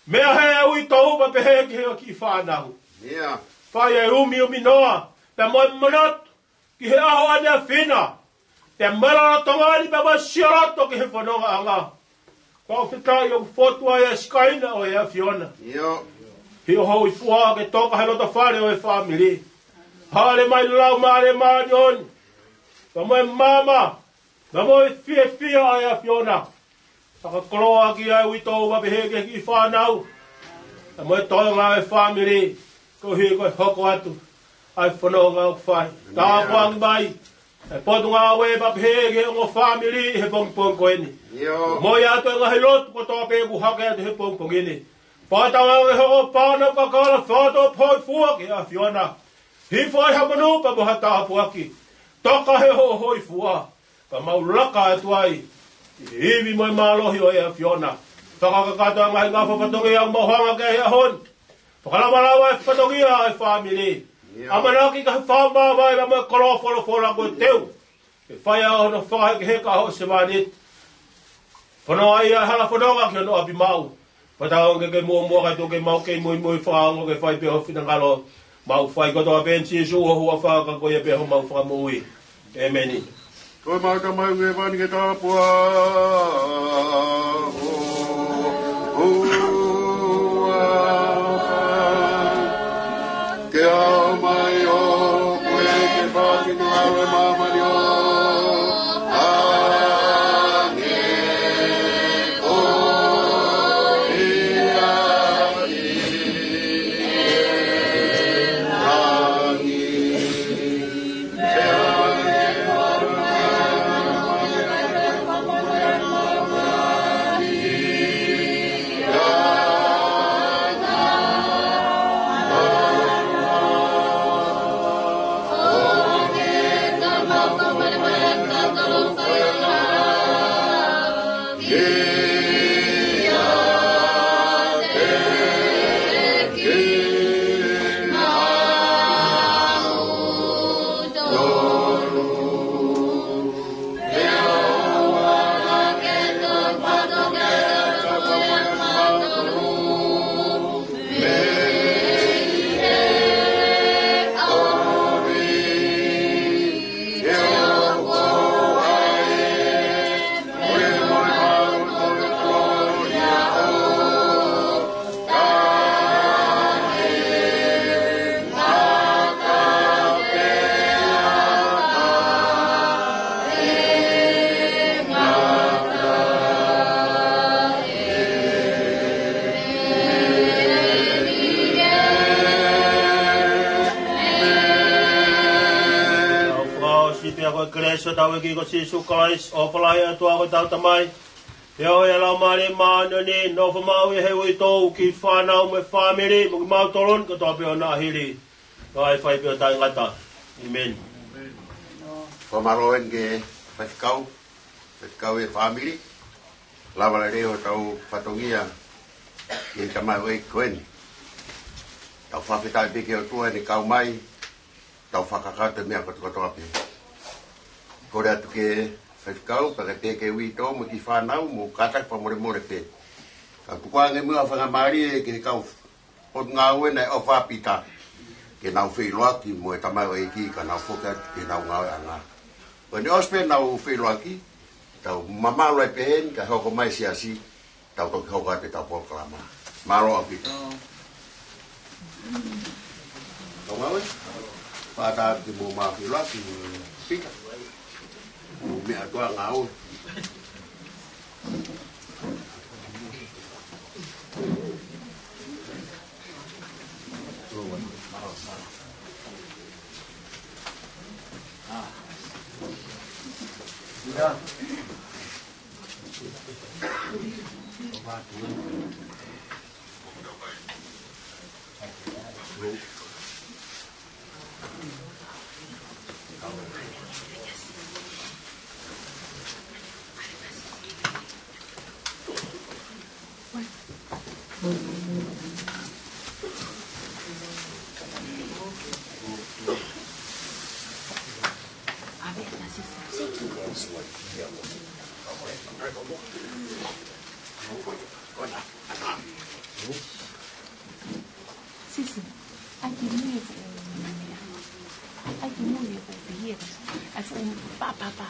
Meʻa he uitou pea pehē ki he kiʻi fānau. ʻIo. Fai e umiumi noa pea mo e manatu ki he ʻaho ʻaneafi na, pea mo e lolotonga ni pea mo e sioloto ki he fonongaʻanga. Fakafetaʻi ʻoku fotu ai ʻa e sikaina ʻo e ʻAfiona. ʻIo. ʻI hoʻo hōifua ke toka he loto fale ʻo e fāmili. Hāʻele mai laumālie māʻoniʻoni pea mo e maama pea mo e fiefia ʻa e ʻAfiona. Fakakoloa ʻaki ʻa e uitou pea pehē ki he kiʻi fānau pea mo e toenga ʻo e fāmili, koeʻuhi ko e hoko atu ʻa e fononga ʻoku fai. Tāpuaki mai ʻa e potungāue pea pehē ki he ongo fāmili he pongipongi ko eni. ʻIo. Mo ia atu e ngaahi lotu kotoa pē kuo hake atu he pongipongi ni. Fakatauange hoʻo fānau kakala, fakatau hōifua ki he ʻAfiona. Hifo ai ha monū pea mo ha tāpuaki. Toka he hoʻo hōifua pea mau laka atu ai ʻi he ivi mo e mālohi ʻo e ʻAfiona. Fakakakato ʻa e ngaahi ngafa fatongia ʻoku mau hanga ki ai he ʻaho ni. Fakalavalava e fatongia ʻa e fāmili. ʻIo. ʻAmanaki ke fakamaavae mo e koloa folofola ko e teu. Ke fai ʻa hono fakahekeheka ʻa hoʻo sevāniti. Fononga ia ʻa e hala fononga ki hono ʻapi maʻu. Fakatauange ke muʻomuʻa kae tuku ke mau kei muimui fakaongo ke fai pē ho finangalo. Mau fai kotoa pē ʻia Sīsū ho huafa ka ko ia pē homau Fakamoʻui. ʻĒmeni. Ko ʻemau Tamai ʻoku ʻi hēvani, ke tāpuhā ho huafa. Ke aʻu mai hoʻo puleʻanga, ke fai ho finangalo ʻi māmani ʻo hangē ko ia ʻi langi. Tau fakaʻosi pea ko e kelesi ʻa hotau ʻEiki ko Sīsū Kalaisi, ʻofa lahi ʻa e ʻOtua ko hotau Tamai, feohi ʻa e Laumālie Māʻoniʻoni, nofo maʻu ʻi he uitou ki he fānau mo e fāmili mo kimautolu ni kotoa pē ʻo nāhili, kae fai pē ʻo taʻengata. ʻĒmeni. Fakamālō eni ki he faifekau, faifekau ʻo e fāmili, lava lelei hotau fatongia ki he tamaioʻeiki ko eni. Tau fakafetaʻi pē ki he ʻOtua ʻene kau mai, tau fakakakato e meʻa kotokotoa pē. Kole atu ki he faifekau, pea kiate kinautolu mo e kiʻi fānau, mou kātaki fakamolemole pē. Kau tukuange muʻa ha faingamālie ki he kau potungāue naʻe ʻofa ʻa Pita ke nau feʻiloaki mo e tamaioʻeiki ka nau foki atu ki heʻenau ngāueʻanga. Ko ʻene ʻosi pē ʻenau feʻiloaki, tau mamalu ai pē heni kae hoko mai e siasi, tau toki hoko atu ʻetau polokalama. Mālō ʻaupito. Kau ngāue, fakatātā atu ki he mau feʻiloaki mo Pita. Mo e meʻa ʻa e ngāue. Sisi, ʻai ke mui e fuʻu meʻa. ʻAi ke mui e fuʻu pihia. ʻAi fuʻu pāpāpā.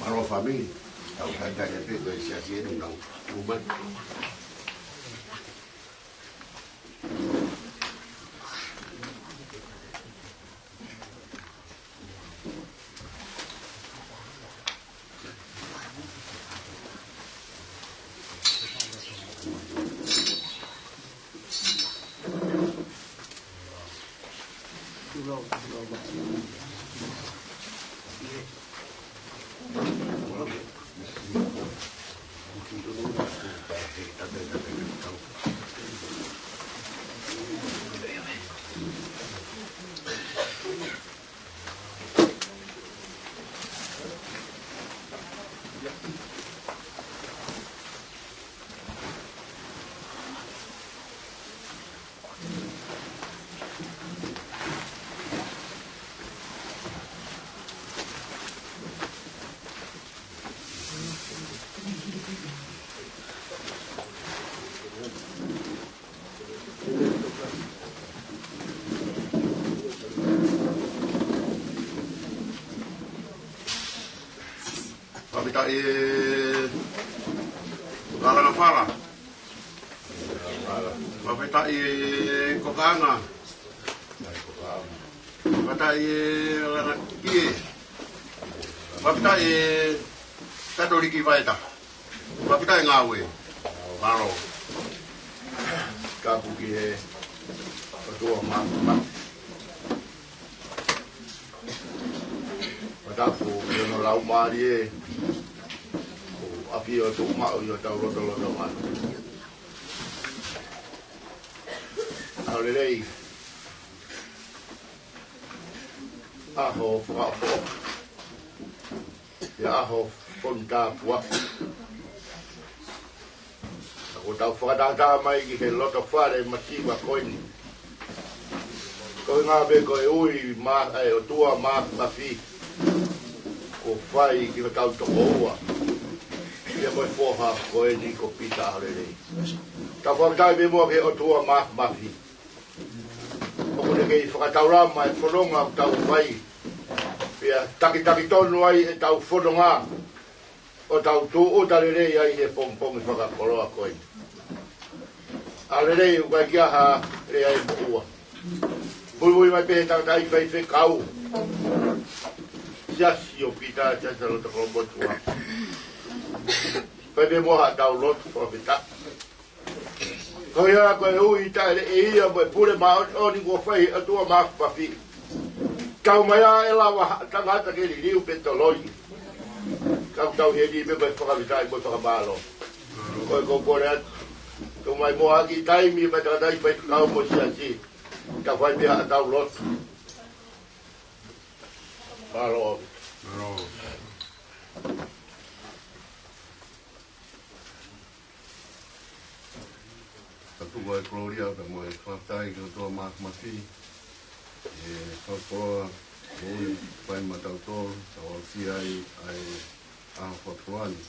Mālō fāmili, tau kakai pē ko e siasi ʻeni nau uma. Fakafetaʻi e Kalanga Fala. Fakafetaʻi e Kokanga. Fakafetaʻi e Lana Kie. Fakafetaʻi e Katoliki Vaeta. Fakafetaʻi e ngāue. Mālō. Tapu ki he ʻOtua Māfimafi. Tapu ki hono Laumālie, ʻoku ʻafio tuʻumaʻu ʻi hotau lotolotonga. ʻAho lelei, ʻaho fakaʻofoʻofa, ʻi he ʻaho fonu tāpuaki. Ka kuo tau fakatātā mai ki he loto fale masiva ko eni. Ko e ngaahi pē ko e ui mā-, ʻa e ʻOtua Māfimafi kuo fai ki hotau tokoua, ʻa ia ko e foha ko eni ko Pita ʻAholelei. Tau fakafetaʻi pē muʻa ki he ʻOtua Māfimafi. ʻOku ne kei fakataulama e fononga ʻoku tau fai, pea takitaki tonu ai ʻetau fononga, ʻo tau tūʻuta lelei ai he pongipongi fakakoloa ko eni. ʻAholelei, ʻoku ʻikai ke ʻi ai ha lea ʻe moʻua. Muimui mai pē he tangataʻeiki faifekau Siasi ʻo Pita, Siasi ʻa Loto Kolomotuʻa. Fai pē muʻa haʻatau lotu fakafetaʻi. Ko ia ko e ui taʻeleʻia mo e pule māʻoniʻoni kuo fai ʻe he ʻOtua Māfimafi. Tau mai ā ʻe lava ha tangata ke liliu pe toloi. Ka ʻoku tau ʻi heni pē ko e fakafetaʻi mo e fakamālō. Ko e ʻoku ou kole atu, tau mai muʻa ha kiʻi taimi mo e tangataʻeiki faifekau mo e siasi. Tau fai pē haʻatau lotu. Mālō. Mālō. Tau tuku ʻa e kolōlia pea mo e fakafetaʻi ki he ʻOtua Māfimafi, ʻi he fakakoloa moʻui ʻoku fai maʻatautolu, tau aʻusia ai ʻa e ʻaho fakakoloa ni.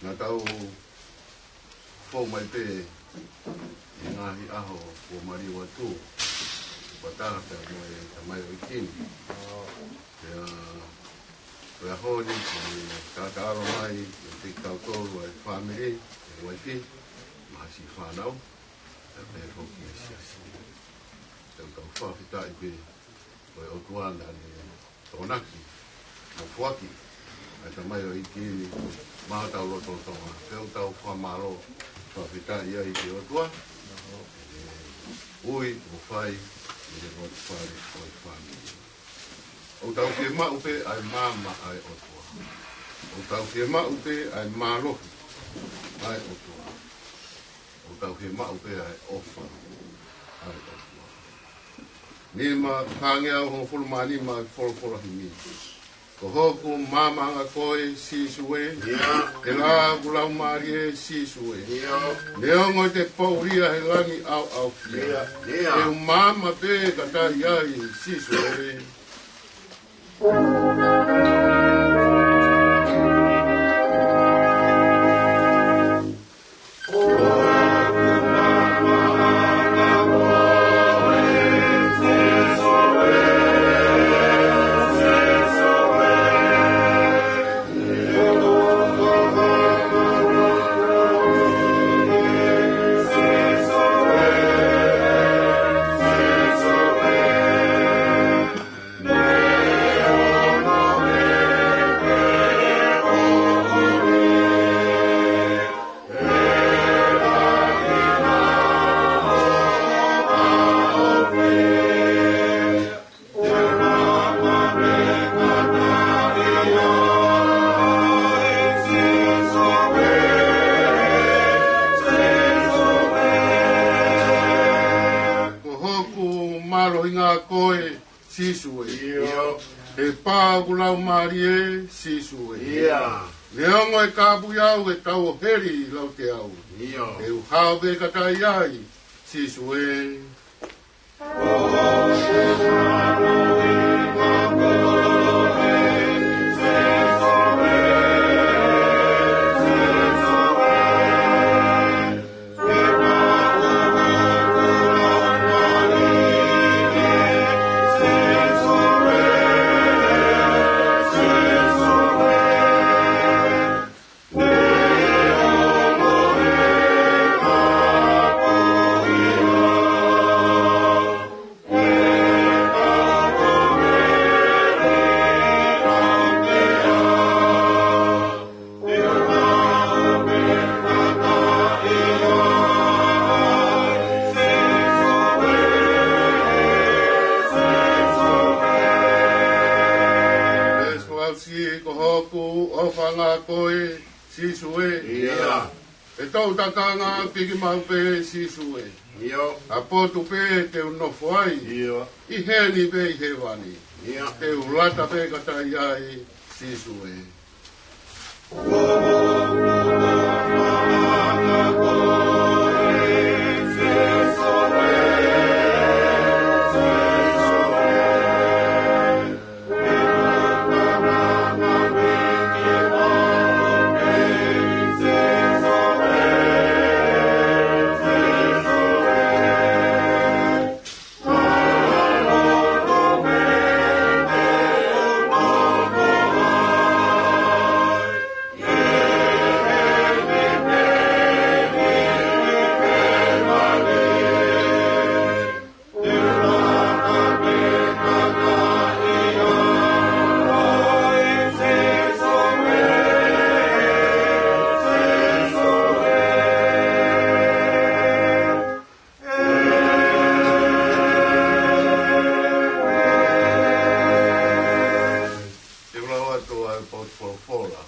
Naʻa tau fou mai pē ʻi he ngaahi ʻaho kuo maliu atu, fakataha pea mo e tamaioʻeiki ni. Pea ko e ʻaho ni, ʻoku ne talatala mai kiate kitautolu ʻa e fāmili, ʻa e uaifi, mo e siʻi fānau, pea pehē foki ki he siasi. Tau tau fakafetaʻi pē, ko e ʻOtua naʻa ne tokonaki mo foaki ʻa e tamaioʻeiki ni maʻa hotau lotolotonga. Pea ʻoku tau fakamālō, fakafetaʻi ai ki he ʻOtua, ʻa e ui kuo fai ʻi he loto fale ʻo e fāmili. ʻOku tau fiemaʻu pē ʻa e maama ʻa e ʻOtua. ʻOku tau fiemaʻu pē ʻa e mālohi ʻa e ʻOtua. ʻOku tau fiemaʻu pē ʻa e ʻofa ʻa e ʻOtua. Nima fāngeau hongofulu mā nima ʻa e folofola himi. Ko hoku maama ʻa koe Sīsū ē. ʻIo. Tēlā hoku laumālie Sīsū ē. ʻIo. Neongo ʻete poulia he langi ʻaoʻaofia. ʻIo. ʻIo. Te u maama pē ka tahi ai Sīsū ē. Ko hoku mālohinga koe, Sīsū ē. ʻIo. He pā hoku laumālie, Sīsū ē. ʻIo. Neongo ʻe kāpui au ʻe he tau ʻo heli lau te au. ʻIo. Te u hao pē ka tahi ai, Sīsū ē. ʻOfa ange koe, Sīsū ē. ʻIo. ʻE toʻu takanga piki maʻu pē, Sīsū ē. ʻIo. ʻA potu pē te u nofo ai. ʻIo. ʻI heni pē ʻi hēvani. ʻIo. Te u lata pē ka tai ai, Sīsū ē. Te u lau atu ʻa e potu folofola.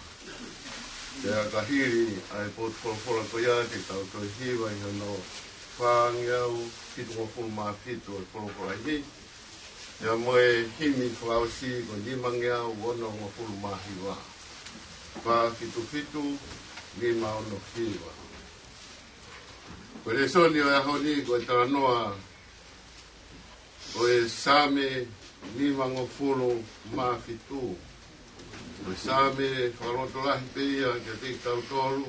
Pea ka hili ʻa e potu folofola ko ia te tau toe hiva ʻi hono fāngeau fitungofulu mā fitu ʻo e folofola ni. Pea mo e himi fakaʻosi ko e nimangeau onongofulu mā hiva. Fā fitu fitu, nima ono hiva. Ko e lēsoni ʻo e ʻaho ni ko e talanoa ʻo e Saame nimangofulu mā fitu. Ko e Saame fakalotolahi pē ia kiate kitautolu.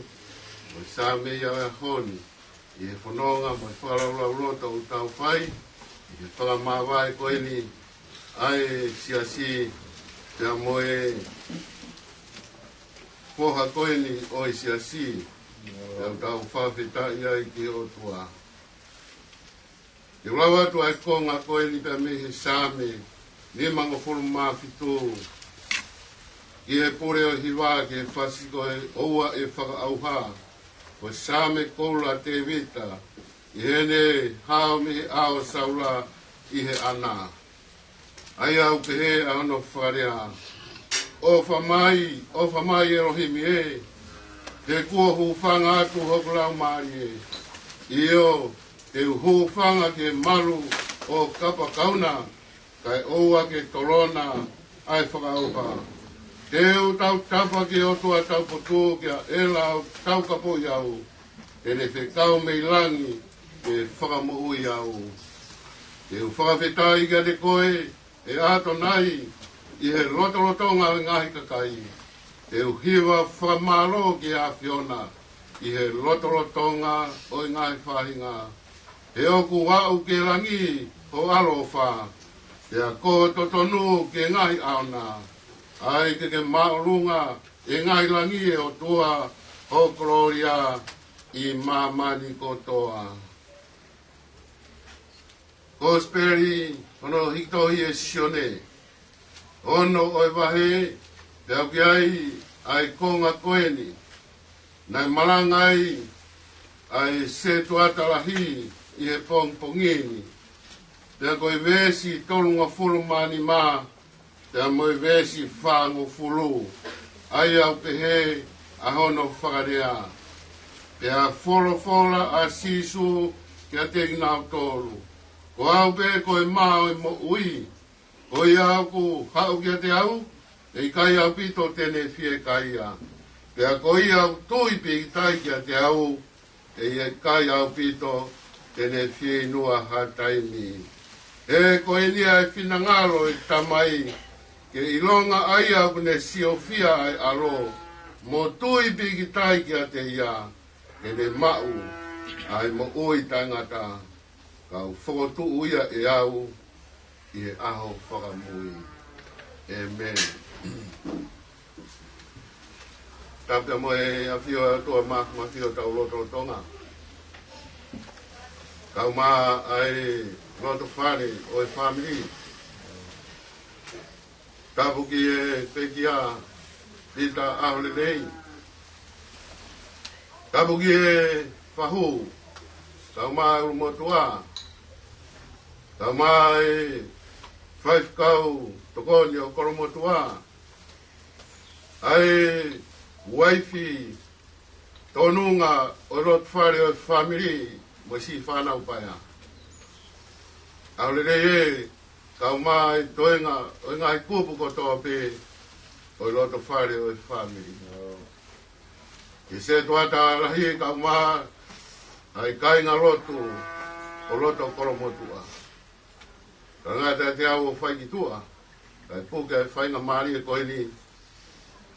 Ko e Saame ia ʻo e ʻaho ni. ʻI he fononga mo e fakalaulauloto ʻoku tau fai ʻi he fakamāvae ko eni ʻa e siasi, pea mo e foha ko eni ʻo e siasi, pea ʻoku tau fakafetaʻi ai ki he ʻOtua. Te u lau atu ʻa e konga ko eni pea mei he Saame nimangofulu mā fitu, ki he pule ʻo e hiva, ki he fasi ko e ʻOua ʻe Fakaʻauha. Ko e Saame koula ʻa Tēvita, ʻi heʻene hao mei he ʻao ʻo Saula ʻi he ʻana. ʻA ia ʻoku pehē ʻa hono fakalea: ʻOfa mai, ʻofa mai ʻElohimi ē, he kuo hūfanga atu hoku laumālie. ʻIo, te u hūfanga ki he malu ʻo kapakauna, kae ʻoua ke tolona ʻa e fakaʻauha. Te u tautapa ki he ʻOtua taupotu, kia ʻEla ʻoku taukapoʻi au. Te ne fekau mei langi ke fakamoʻui au. Te u fakafetaʻi kiate koe, ʻe ʻAtonai, ʻi he lotolotonga ʻo e ngaahi kakai. Te u hiva fakamālō ki he ʻAfiona ʻi he lotolotonga ʻo e ngaahi faʻahinga. He ʻoku aʻu ki langi ho ʻaloʻofa, pea ko e totonu ki he ngaahi ʻaona. ʻAi ke ke māʻolunga ʻi he ngaahi langi, ʻe ʻOtua, ho kolōlia ʻi māmani kotoa. Kosipeli hono hiki tohi ʻe Sione, ono ʻo e vahe, pea ʻoku ʻi ai ʻa e konga ko eni. Naʻe malanga ai ʻa e setuata lahi ʻi he pongipongi ni. Pea ko e veesi tolungofulu mā nima, pea mo e veesi fāngofulu, ʻa ia ʻoku pehē ʻa hono fakalea: Pea folofola ʻa Sīsū kiate kinautolu, Ko au pē ko e mā ʻo e moʻui. Ko ia ʻoku haʻu kiate au, ʻe ʻikai ʻaupito te ne fiekaia. Pea ko ia ʻoku tui pīkitai kiate au, ʻe ʻikai ʻaupito te ne fieinua ha taimi. He ko eni ʻa e finangalo ʻo e Tamai, ke ʻilonga ʻa ia ʻoku ne siofia ʻa e ʻAlo, mo tui pīkitai kiate ia, ke ne maʻu ʻa e moʻui taʻengata, kau fokotuʻu ia ʻe au ʻi he ʻaho fakamui. ʻĒmeni. Tapu mo e ʻafio ʻa e ʻOtua Māfimafi ʻo tau lotolotonga. Kau mai ʻa e loto fale ʻo e fāmili. Tapu ki he pekia Pita ʻAholelei. Tapu ki he fahu, kau mai ʻulumotuʻa. Kau mai faifekau tokoni ʻo Kolomotuʻa. ʻA e uaifi tōnunga ʻo e loto fale ʻo e fāmili mo e siʻi fānau paea. ʻAho lelei ē, kae ʻumaʻā e toenga ʻo e ngaahi kupu kotoa pē ʻo e loto fale ʻo e fāmili. Ki he sētuata lahi kae ʻumaʻā ʻa e kāinga lotu ʻo loto Kolomotuʻa. Ka ngata ʻiate au ʻo fai ki tuʻa, kae puke ʻa e faingamālie ko eni,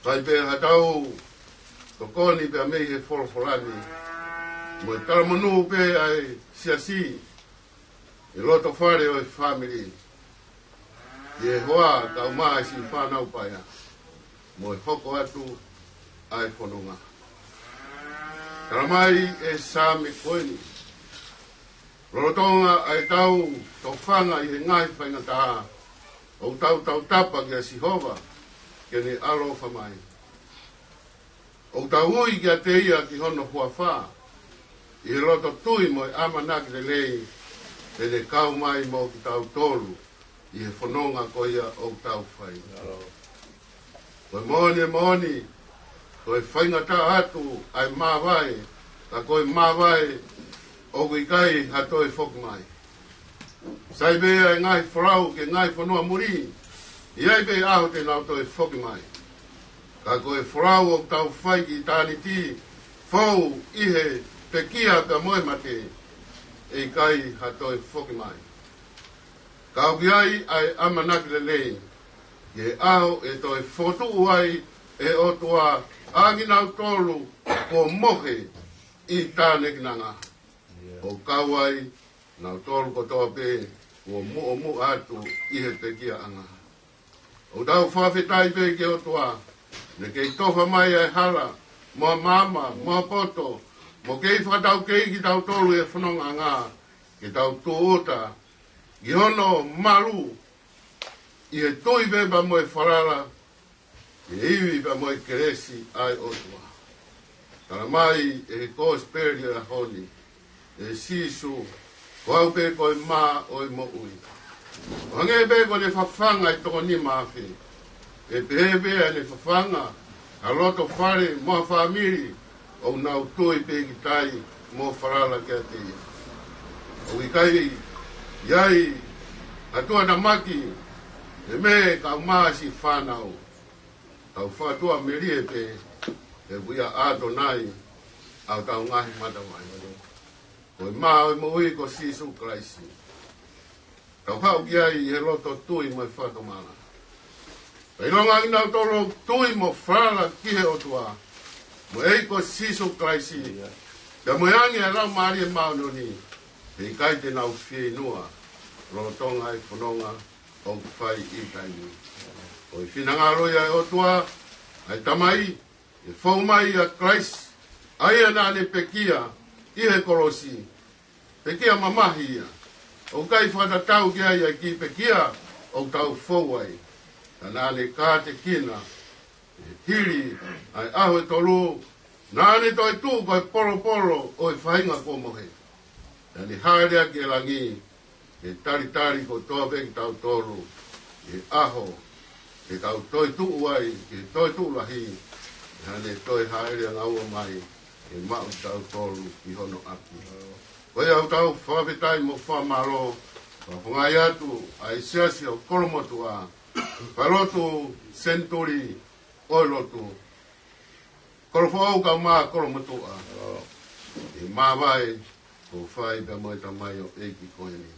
fai pē haʻatau tokoni pea mei he folofola ni, mo e talamonū pē ʻa e siasi, ʻi he loto fale ʻo e fāmili, ʻi he hoa kae ʻumaʻā e siʻi fānau paea, mo e hoko atu ʻa e fononga. Tala mai e Saame ko eni, lolotonga ʻa e tau tofanga ʻi he ngaahi faingataʻa, ʻoku tau tautapa kia Sihova ke ne ʻaloʻofa mai. ʻOku tau ui kiate ia ki hono huafa, ʻi he loto tui mo e ʻamanaki lelei, te ne kau mai mo kitautolu ʻi he fononga ko ia ʻoku tau fai. Ko e moʻoni, e moʻoni, ko e faingataʻa atu ʻa e māvae, ka ko e māvae ʻoku ʻikai ha toe foki mai. Sai pē ʻa e ngaahi folau ki he ngaahi fonua muli, ʻe ʻi ai pē ʻaho te nau toe foki mai. Ka ko e folau ʻoku tau fai ki ʻitāniti fou ʻi he pekia pea mo e mate, ʻe ʻikai ha toe foki mai. Ka ʻoku ʻi ai ʻa e ʻamanaki lelei ki he ʻaho ʻe toe fokotuʻu ai ʻe he ʻOtua ʻa kinautolu kuo mohe ʻi tānekinanga, ʻo kau ai kinautolu kotoa pē kuo muʻomuʻa atu ʻi he pekiaʻanga. ʻOku tau fakafetaʻi pē ki he ʻOtua, ne kei tofa mai ʻa e hala, mo e maama, mo e poto, mo kei fakataukei kitautolu ʻi he fonongaʻanga, ke tau tūʻuta ki hono malu, ʻi he tui pē pea mo e falala, ʻi he ivi pea mo e kelesi ʻa e ʻOtua. Tala mai ʻe he kosipeli ʻo e ʻaho ni, ʻe Sīsū, ko au pē ko e mā ʻo e moʻui. ʻO hangē pē ko ʻene fafanga ʻa e toko nima afe, ʻe pehē pē ʻa ʻene fafanga ʻa e loto fale mo e fāmili ʻoku nau tui pē ki ai mo falala kiate ia. ʻOku ʻikai ʻi ai ha tuʻutāmaki, ʻe meʻa kae ʻumaʻā e siʻi fānau. Tau fakaʻatā melie pē, he ʻoku ʻia ʻAtonai ʻa hotau ngaahi matavai. Ko e mā ʻo e moʻui ko Sīsū Kalaisi. Tau haʻu ki ai ʻi he loto tui mo e fakatomala. Kae ʻilonga kinautolu ʻoku tui mo falala ki he ʻOtua, mo e ʻEiki ko Sīsū Kalaisi, pea mo e angi ʻa e Laumālie Māʻoniʻoni, ʻe ʻikai te nau fieinua lolotonga e fononga ʻoku fai ʻi he taimi ni. Ko e finangalo ia ʻo e ʻOtua, ʻa e Tamai, ʻe fou mai ʻa Kalaisi, ʻa ia naʻa ne pekia ʻi he kolosi, pekia mamahi ia. ʻOku ʻikai fakatatau ki ai ʻa e kiʻi pekia ʻoku tau fou ai. Ka naʻa ne kātekina, ʻi he hili ʻa e ʻaho ʻe tolu, naʻa ne toetuʻu ko e polopolo ʻo e faʻahinga kuo mohe. Naʻa ne hāʻele hake ki langi, ke talitali kotoa pē kitautolu, ʻi he ʻaho te tau toetuʻu ai, ke toetuʻu lahi, ʻi haʻane toe hāʻele angaua mai, ke maʻu kitautolu ki hono ʻapi. Ko ia ʻoku tau fakafetaʻi mo fakamālō, fakafofongaʻi atu ʻa e siasi ʻo Kolomotuʻa, falelotu senituli ʻo e lotu, Kolofoʻou kae ʻumaʻā Kolomotuʻa, ʻi he māvae kuo fai pea mo e tamaioʻeiki ko eni.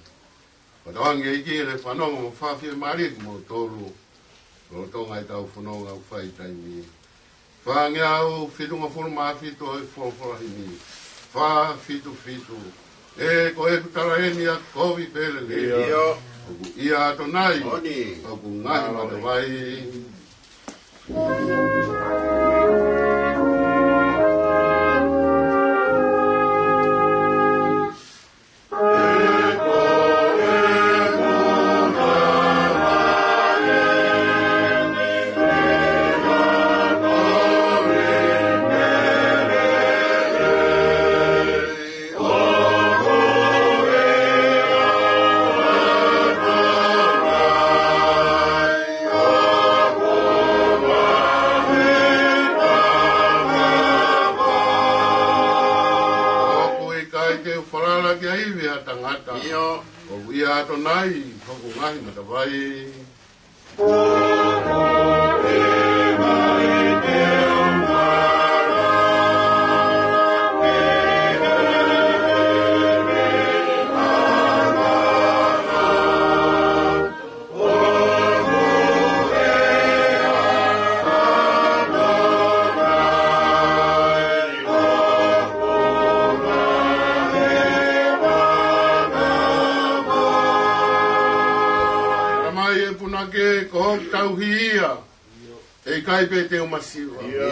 Fakatauange ʻEiki ke ne fanongo mo fakafiemālieʻi kimoutolu, lolotonga ʻetau fononga ʻoku fai ʻi he taimi ni. Fāngeau fitungofulu mā fitu ʻo e folofola himi. Fā fitu fitu. ʻE, ko ʻeku tala eni ʻa kovi pele lea. ʻIo. ʻOku ʻia ʻAtonai. Moʻoni. ʻOku ngaahi matavai. tangata. ʻIo. ʻOku ʻia ʻAtonai hoku ngaahi matavai. Tamai, ʻe punake, ko hoku tauhi ia, ʻe ʻikai pē te u masiva. ʻIo.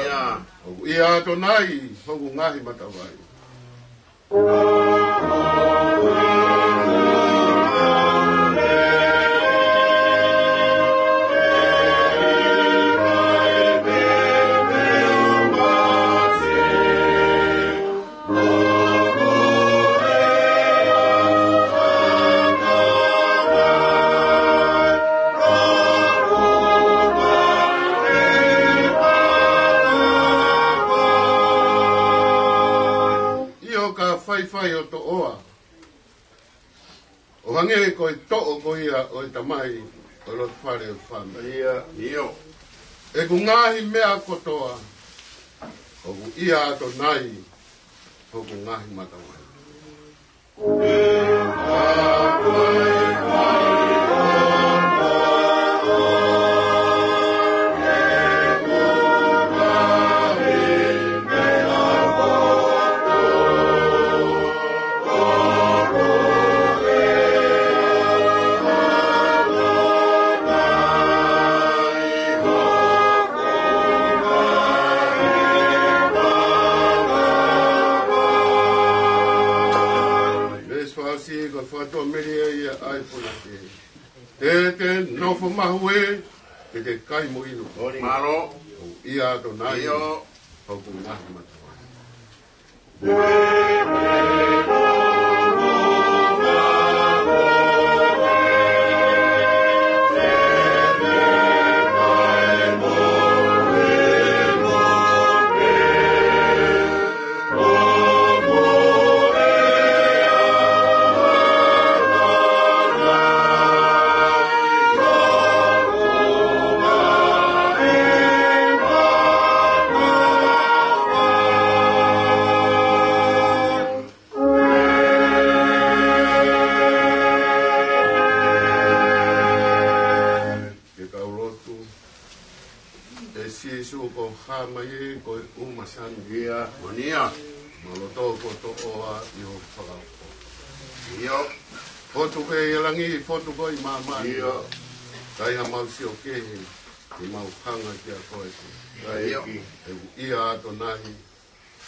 ʻOku ʻia ʻAtonai hoku ngaahi matavai. ʻIo, ka faifai ʻo toʻoa, ʻo hangē ko e toʻo ko ia ʻo e tamai ʻo e loto fale ʻo e fāmili. ʻIo. ʻIo. ʻEku ngaahi meʻa kotoa, ʻoku ʻia ʻAtonai hoku ngaahi matavai. Veesi fā ʻosi, ko e fakatuʻamelie ia ʻa e punake. Te te nofo mahuʻi, te te kai mo inu. Mālō. ʻOku ʻia ʻAtonai, ʻio, hoku ngaahi matavai. Ke tau lotu. ʻE Sīsū, ko e hā mai ē, ko e ʻumasani ia. Moʻoni ia. Mau loto kotoa ʻi hoʻo fakaʻofoʻofa. ʻIo. Fotu ko ē ʻi langi, fotu ko ē ʻi māmani. ʻIo. Kai ha mau sio kehe, ke mau hanga kia koe. ʻIo. ʻOku ʻia ʻAtonai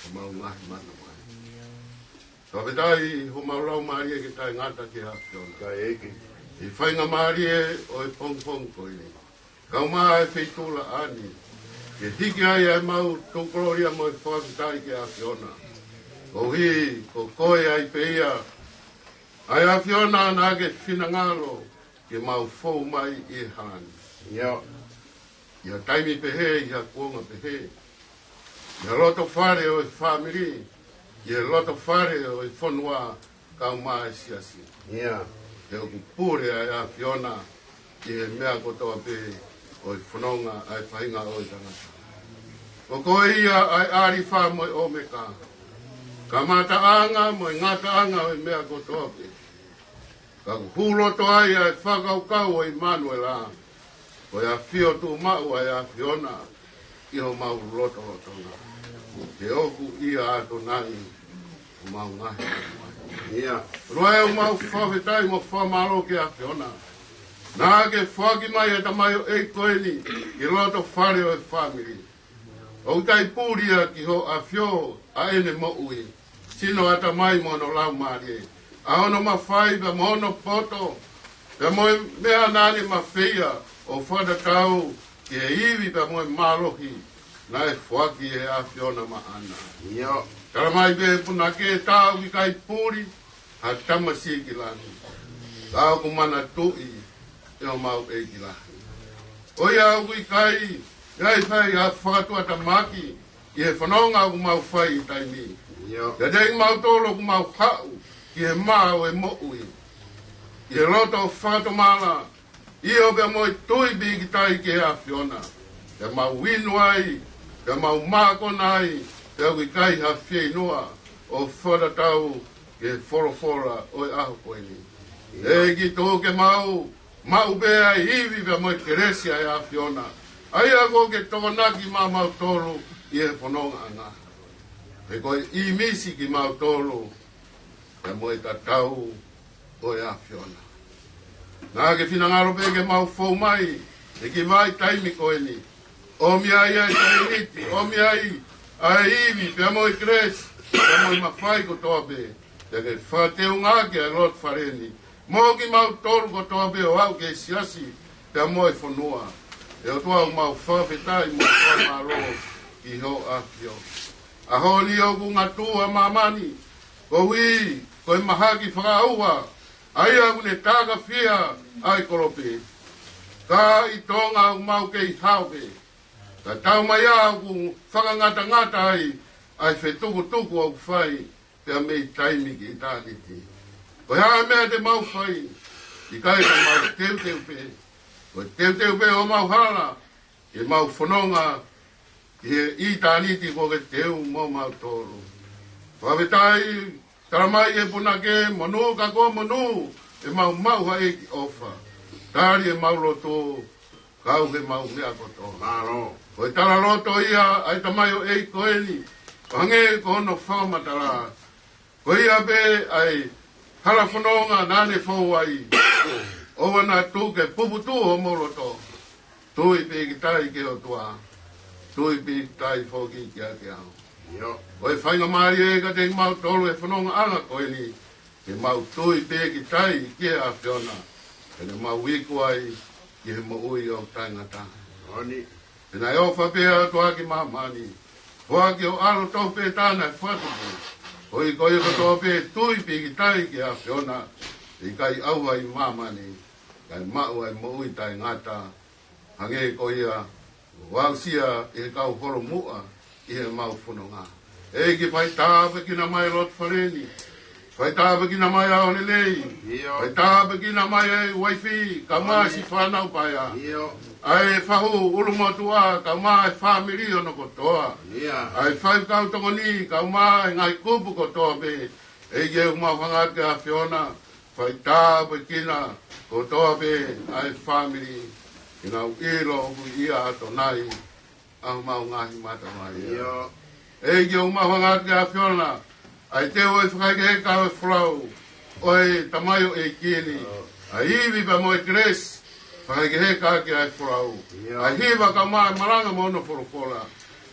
homau ngaahi matavai. Fakafetaʻi homau laumālie ke taʻengata ki he ʻAfiona. ʻIo. ʻI he faingamālie ʻo e pongipongi ko eni, kau mai e feituʻu laʻā ni ke hiki ai ʻemau tukulōlia mo e fakafetaʻi ki he ʻAfiona. Koeʻuhi ko koe ai pē ia, ʻa e ʻAfiona, naʻa ke finangalo ke mau fou mai ʻi he hala ni. ʻIo. ʻI ha taimi pehē, ʻi ha kuonga pehē, ʻi he loto fale ʻo e fāmili, ʻi he loto fale ʻo e fonua, kau mai e siasi. ʻIo. He ʻoku pule ʻa e ʻAfiona ʻi he meʻa kotoa pē ʻo e fononga ʻa e faʻahinga ʻo e tangata. Ko koe ia ʻa e ʻAlifa mo e ʻOmeka, kamataʻanga mo e ngataʻanga ʻo e meʻa kotoa pē. Ka ʻoku hū loto ai ʻa e fakakaukau ʻo ʻImanuela, ko e ʻafio tuʻumaʻu ʻa e ʻAfiona ʻi homau lotolotonga. He ʻoku ʻia ʻAtonai homau ngaahi. ʻIo. Loea ʻoku mau fakafetaʻi mo fakamālō ki he ʻAfiona, naʻa ke foaki mai e tamaioʻeiki ko eni ki loto fale ʻo e fāmili. ʻOku taʻepūlia ki hoʻo ʻafio ʻa ʻene moʻui, sino, ʻatamai mo hono laumālie, ʻa hono mafai pea mo hono poto, pea mo e meʻa naʻa ne mafeia ʻo fakatatau ki he ivi pea mo e mālohi naʻe foaki ʻe he ʻAfiona maʻana. ʻIo. Tala mai pē punake, tā ʻoku ʻikai puli ha tamasiʻi ki langi, ka ʻoku manatuʻi ʻe homau ʻEiki lahi. ʻOiauē, ʻoku ʻikai ʻi ai ha fai ʻa e fakatuʻatamaki ʻi he fononga ʻoku mau fai ʻi he taimi ni. ʻIo. Pea ʻikai ke mau tolo ʻoku mau haʻu ki he mā ʻo e moʻui, ʻi he loto fakatomala, ʻio pea mo e tui pīkitai ki he ʻAfiona, pea mau inu ai, pea mau mākona ai, pea ʻoku ʻikai ha fieinua ʻo fakatatau ki he folofola ʻo e ʻaho ko eni. ʻEiki, tuku ke mau maʻu pē ʻa e ivi pea mo e kelesi ʻa e ʻAfiona, ʻa ia kuo ke tokonaki maʻamautolu ʻi he fonongaʻanga. He ko e ʻīmisi kimautolu pea mo e tatau ʻo e ʻAfiona. Naʻa ke finangalo pē ke mau fou mai he kiʻi vahaʻa taimi ko eni, ʻomi ai ʻa e Tēvita, ʻomi ai ʻa e ivi pea mo e kelesi pea mo e mafai kotoa pē, pea ke fakateunga ʻaki ʻa e loto fale ni mo kimautolu kotoa pē ʻo aʻu ki he siasi pea mo e fonua. ʻE ʻOtua, ʻoku mau fakafetaʻi mo fakamālō ʻi hoʻo ʻafio. ʻAho ni ʻoku ngatu ʻa māmani koeʻuhi ko e mahaki fakaʻauha ʻa ia ʻoku ne takafia ʻa e kolope. Ka ʻi Tonga ʻoku mau kei hao pē, ka tau mai ʻa ʻoku fakangatangata ai ʻa e fetukutuku ʻoku fai pea mei taimi ki ʻitāniti. Ko e hā e meʻa te mau fai? ʻIkai, ka mau teuteu pē. Ko e teuteu pē ʻo mau hala ke mau fononga ʻi he ʻitāniti kuo ke teu mo mautolu. Fakafetaʻi, tala mai e punake, monū ka ko e monū, ʻe mau maʻu ha ʻEiki ʻofa. Tali ʻemau lotu, kau he mau meʻa kotoa. Mālō. Ko e talaloto ia ʻa e tamaioʻeiki ko eni, ʻo hangē ko hono fakamatala. Ko ia pē ʻa e hala fononga naʻa ne fou ai, ʻoua naʻa tuku ke puputuʻu homou loto. Tui pīkitai ki he ʻOtua. Tui pīkitai foki kiate au. ʻIo. Ko e faingamālie kiate kimautolu he fonongaʻanga ko eni, ke mau tui pīkitai ki he ʻAfiona, pea ne mau iku ai ki he moʻui ʻoku taʻengata. Moʻoni. Pea naʻe ʻofa pē ʻa e ʻOtua ki māmani, foaki ho ʻAlo tofu pē taha naʻe fakatupu, koeʻuhi ko ia kotoa pē ʻe tui pīkitai ki he ʻAfiona, ʻe ʻikai ʻauha ʻi māmani, kae maʻu ʻa e moʻui taʻengata, hangē ko ia kuo aʻusia ʻe he kau holomuʻa ʻi heʻemau fononga. ʻEiki, fai tāpuekina mai e loto fale ni. Fai tāpuekina mai ʻa ʻAolelei. ʻIo. Fai tāpuekina mai e uaifi, kae ʻumaʻā siʻi fānau paea. ʻIo. ʻA e fahu ʻulumotuʻa, kae ʻumaʻā e fāmili hono kotoa. ʻIo. ʻA e faifekau tokoni, kae ʻumaʻā e ngaahi kupu kotoa pē. ʻEiki, ʻoku mau hanga atu ki he ʻAfiona, fai tāpuekina kotoa pē ʻa e fāmili, ke nau ʻilo ʻoku ʻi ʻAtonai ʻa homau ngaahi matavai. ʻIo. ʻEiki, ʻoku mau hanga atu ki he ʻAfiona, ʻa e teu ʻo e fakahekeheka ʻo e folau ʻo e tamaioʻeiki ni. ʻIo. ʻA e ivi pea mo e kelesi, fakahekeheka ʻaki ʻa e folau. ʻIo. ʻA e hiva kae ʻumaʻā e malanga mo hono folofola.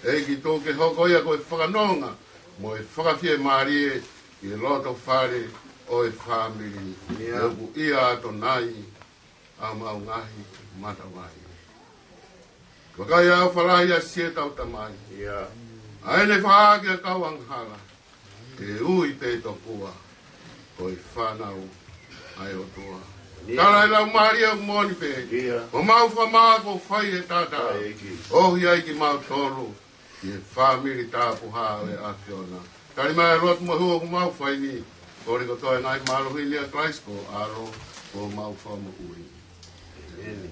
ʻEiki, tuku ke hoko ia ko e fakanonga mo e fakafiemālie ʻi he loto fale ʻo e fāmili. ʻIo. ʻOku ʻi ʻAtonai ʻa homau ngaahi matavai. Vakai, ʻofa lahi ʻa siʻetau Tamai. ʻIo. ʻA ʻene fakahā ki he kau angahala, ʻe ui pē tokua ko e fānau ʻa e ʻOtua. ʻIo. Tala ʻe he Laumālie ʻoku moʻoni pē. ʻIo. Ko homau fakamā kuo fai ʻe he taʻataʻa. ʻEiki. ʻOhake ai kimautolu ki he fāmili tapuhā ʻo e ʻAfiona. Tali mai e lotu mo e hū ʻoku mau fai ni, kole kotoa e ngaahi mālohi ni ʻia Kalaisi ko ho ʻAlo, ko homau Fakamoʻui. ʻĒmeni.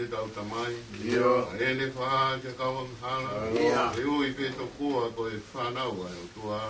ʻetau Tamai. ʻIo. ʻEne fakahā ke kau angahala. ʻIo. ʻE ui pē tokua ko e fānau ʻa e ʻOtua.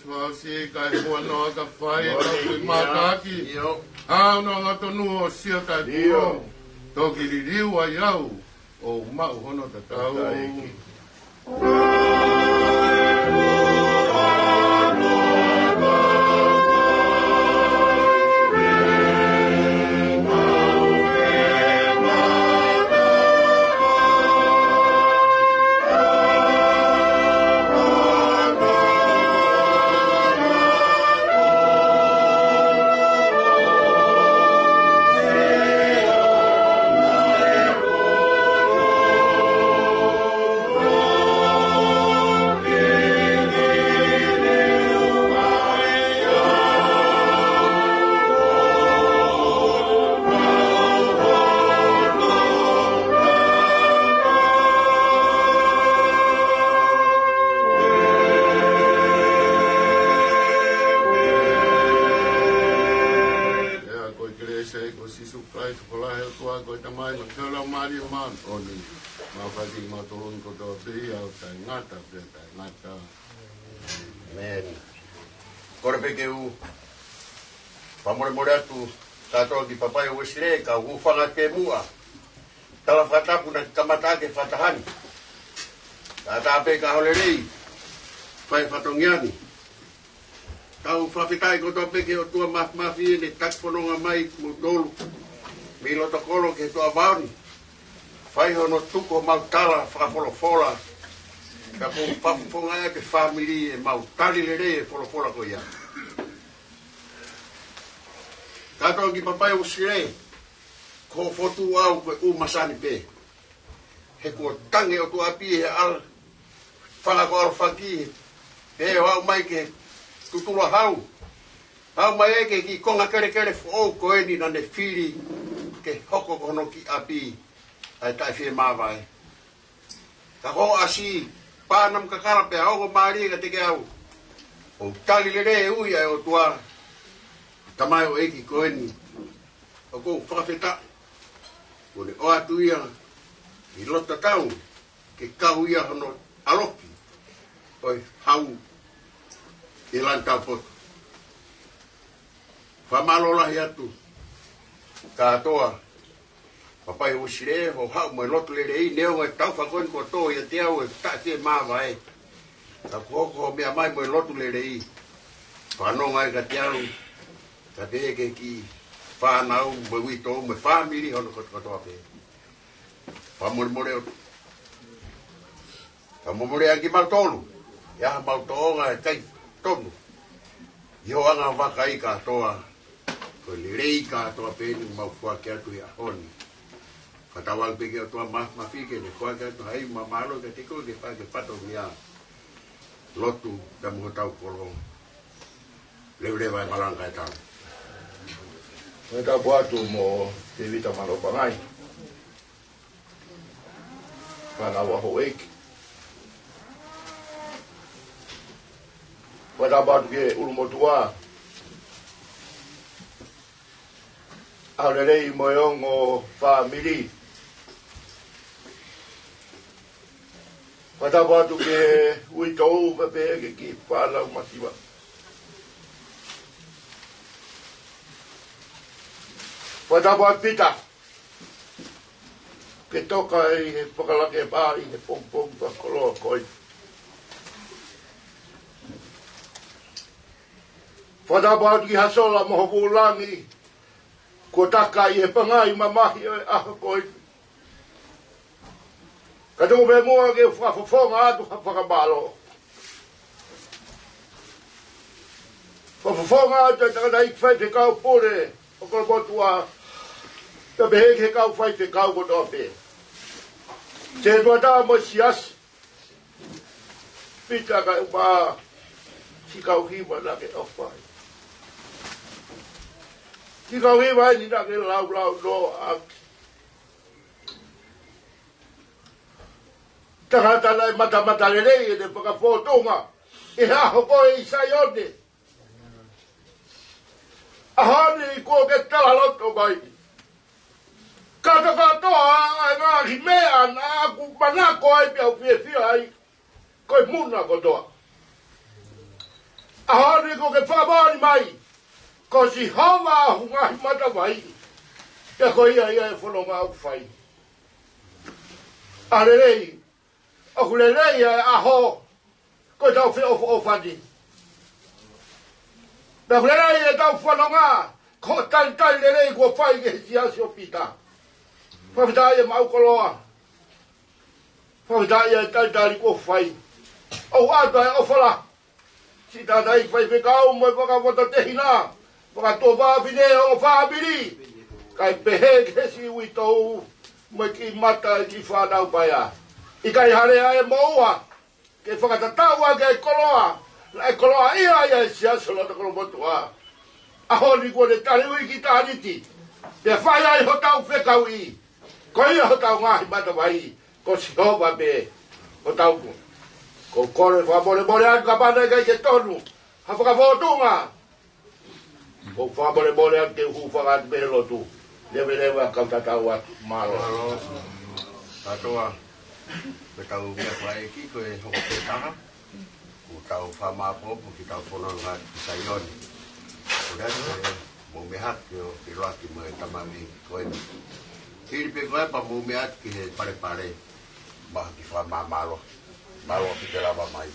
Fāsi kai huanoa ka fai, ka fai mātaki. ʻIo. ʻA hono angatonu ʻo sio kai ʻIo. Pulou. Toki liliu ai au, ʻo maʻu hono tatau. Tatau. ʻIo, ko e kelesi ʻa e ʻEiki ko Sīsū Kalaisi, ko e ʻofa ʻa e ʻOtua ko e Tamai, mo e feohi ʻa e Laumālie Māʻoniʻoni, maʻa kimautolu kotoa pē, ʻo taʻengata pea taʻengata. ʻĒmeni. Kole pē ke u fakamolemole atu kātoa ki Papaʻi Uēsilē, ka u hūfanga pē muʻa. Tala fakatapu naʻe kamata ʻaki e fakataha ni. Ka tā pē ka ʻaho lelei, fai fatongia ni. Tau fakafetaʻi kotoa pē ki he ʻOtua Māfimafi ʻene taki fononga mai kimoutolu mei loto kolo ki he tuʻa vao ni. Fai hono tuku homau tala fakafolofola. Ka ko e fakafofonga ia ki he fāmili ʻemau tali lelei e folofola ko ia. Kātoa ki Papaʻi Uēsilē, ko e fotu au ko e ʻū masani pē. He kuo tangi ʻOtua ʻapi he ʻal-, fanga ko ʻalofaki, he ʻo aʻu mai ke tutula hau. Aʻu mai ai ki he kiʻi konga kelekele foʻou ko eni naʻa ne fili ke hoko ko hono kiʻi ʻapi ʻa e taʻefiemāvae. Ka ko e ʻasi pā namu kakala pea ongo mālie kiate au. ʻOku tali lelei e ui ʻa e ʻOtua, tamaioʻeiki ko eni. ʻOku ou fakafetaʻi. Kuo ne ʻoatu ia ʻi loto tatau, ke kau ia hono ʻaloki ʻo e hau ʻi langi taupotu. Fakamālō lahi atu kātoa, Papaʻi Uēsilē, hoʻo haʻu mo e lotu lelei, neongo e tau fakoni kuo tō ʻiate au e taʻefiemāvae. Ka kuo hoko hoʻo meʻa mai mo e lotu lelei, fanongo ai kiate au, ka pehē ki he kiʻi fānau, mo e uitou, mo e fāmili hono kotokotoa pē. Fakamolemole atu. Fakamolemole ange kimautolu. ʻI haʻamau tōʻonga ʻikai tonu ʻi hoʻo anga vakai kātoa. Ko e lelei kātoa pē eni ʻoku mau foaki atu he ʻaho ni. Fakatauange pē ki he ʻOtua Māfimafi ke ne foaki atu ha ivi māmālohi kiate koe ke fai ke fatongia. Lotu pea mo hotau kolo. Leveleva e malanga e tau. Fakatapu atu mo Tēvita Manopangai. Fānau ʻa houʻeiki. Fakatapu atu ki he ʻulumotuʻa. ʻAho lelei mo e ongo fāmili. Fakatapu atu ki he uitou pea pehē ki he kiʻi fānau masiva. Fakatapu atu Pita. Ke toka ʻi he fakalake mai he pongipongi fakakoloa ko eni. Fakatapu atu ki ha sola mo ho vūlangi, kuo taka ʻi he pangai mamahi ʻo e ʻaho ko eni. Ka tuku pē muʻa ke u fakafofonga atu ha fakamālō. Fakafofonga atu e tangataʻeiki faifekau pule ʻo Kolomotuʻa, pea pehē ki he kau faifekau kotoa pē. Setuata mo e siasi, Pita kae ʻumaʻā siʻi kau hiva naʻa ke ʻofa ai. Siʻi kau hiva eni naʻa ke laulau noa ʻaki. Tangata naʻe matamatalelei ʻene fakafōtunga ʻi he ʻaho ko ē ʻi Saione. ʻAho ni kuo ke talaloto mai kātoa kātoa ʻa e ngaahi meʻa naʻa ku manako ai pea u fiefia ai, ko e muna kotoa. ʻAho ni kuo ke fakamoʻoni mai ko Sihova ʻa hoku ngaahi matavai, pea ko ia ia e fononga ʻoku fai. ʻA lelei, ʻoku lelei ʻa e ʻaho ko ʻetau feʻofoʻofani. Pea ʻoku lelei ʻetau fononga ko e talitali lelei kuo fai ki he siasi ʻo Pita. Fakafetaʻi e maʻu koloa. Fakafetaʻi e talitali kuo fai. ʻOku ʻoatu e ʻofa lahi siʻi tangataʻeiki faifekau mo e vakavototehina, vakatuofāfine ʻo e fāmili, kae pehē ki he siʻi uitou mo e kiʻi mata e kiʻi fānau paea. ʻIkai ha lea ʻe moʻua ke fakatatau ʻaki e koloa naʻe koloaʻia ai ʻa e siasi ʻo loto Kolomotuʻa. ʻAho ni kuo ne taliui ki tāniti, pea fai ai hotau fekauʻi. Ko ia hotau ngaahi matavai, ko Sihova pē hotau ko. Ko e kole fakamolemole atu kapau naʻe ʻikai ke tonu ha fakafōtunga, ko e fakamolemole atu ke u hūfanga atu pē he lotu. Leveleva kau tatau atu. Mālō. Mālō. Kātoa, ko ʻetau meʻa fakaʻeiki ko e hoko pē taha. Ko ʻetau fakamāʻopoʻopo ki heʻetau fononga ki Saione. Ko ia ke mou meʻa hake ʻo ʻiloaki mo e tamaiki ko eni. Hili pē ko ia pea mou meʻa ki he palepale, maʻu ha kiʻi fakamālō. Mālō ʻaupito e lava mai.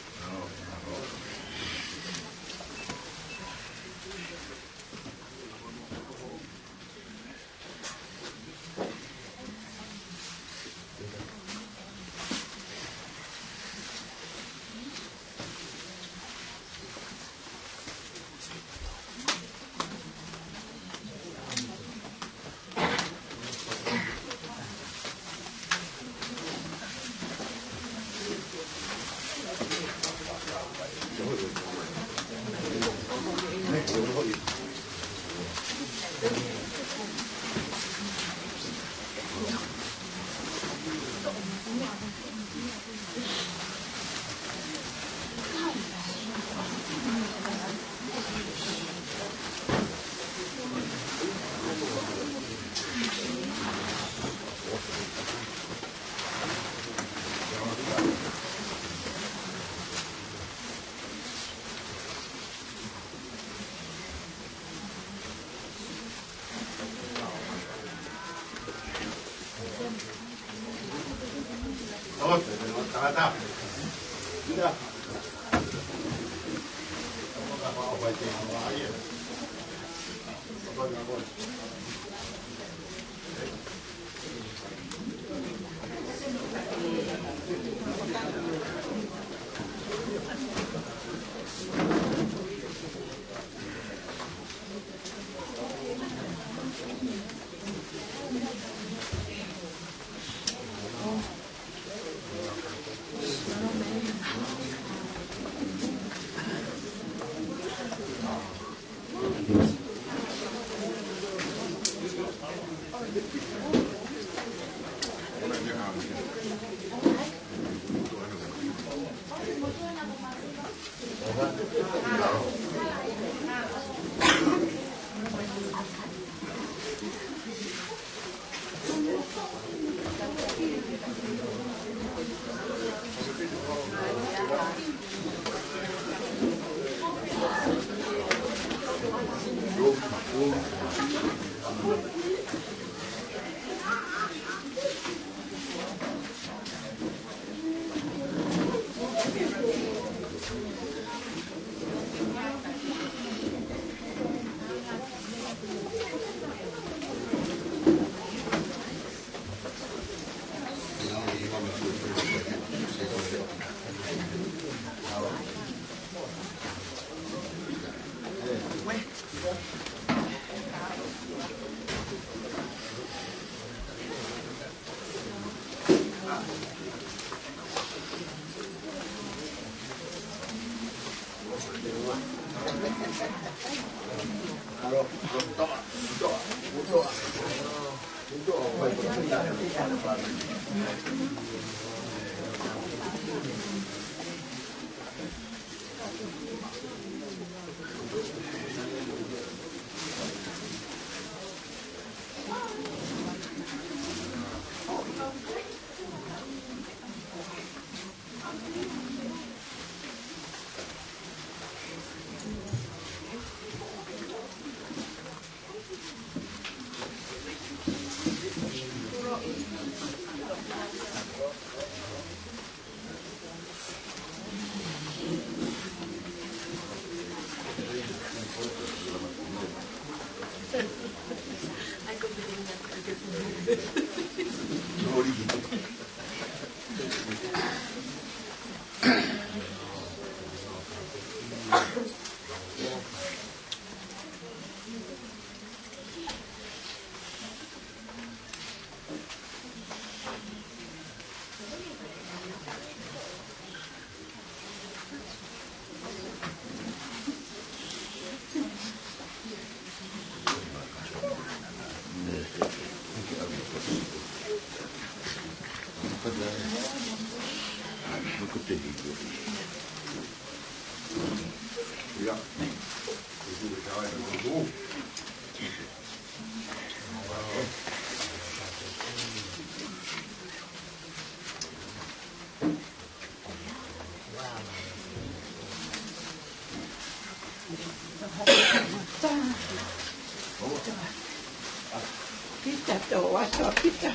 Pita, tō atu ā, Pita.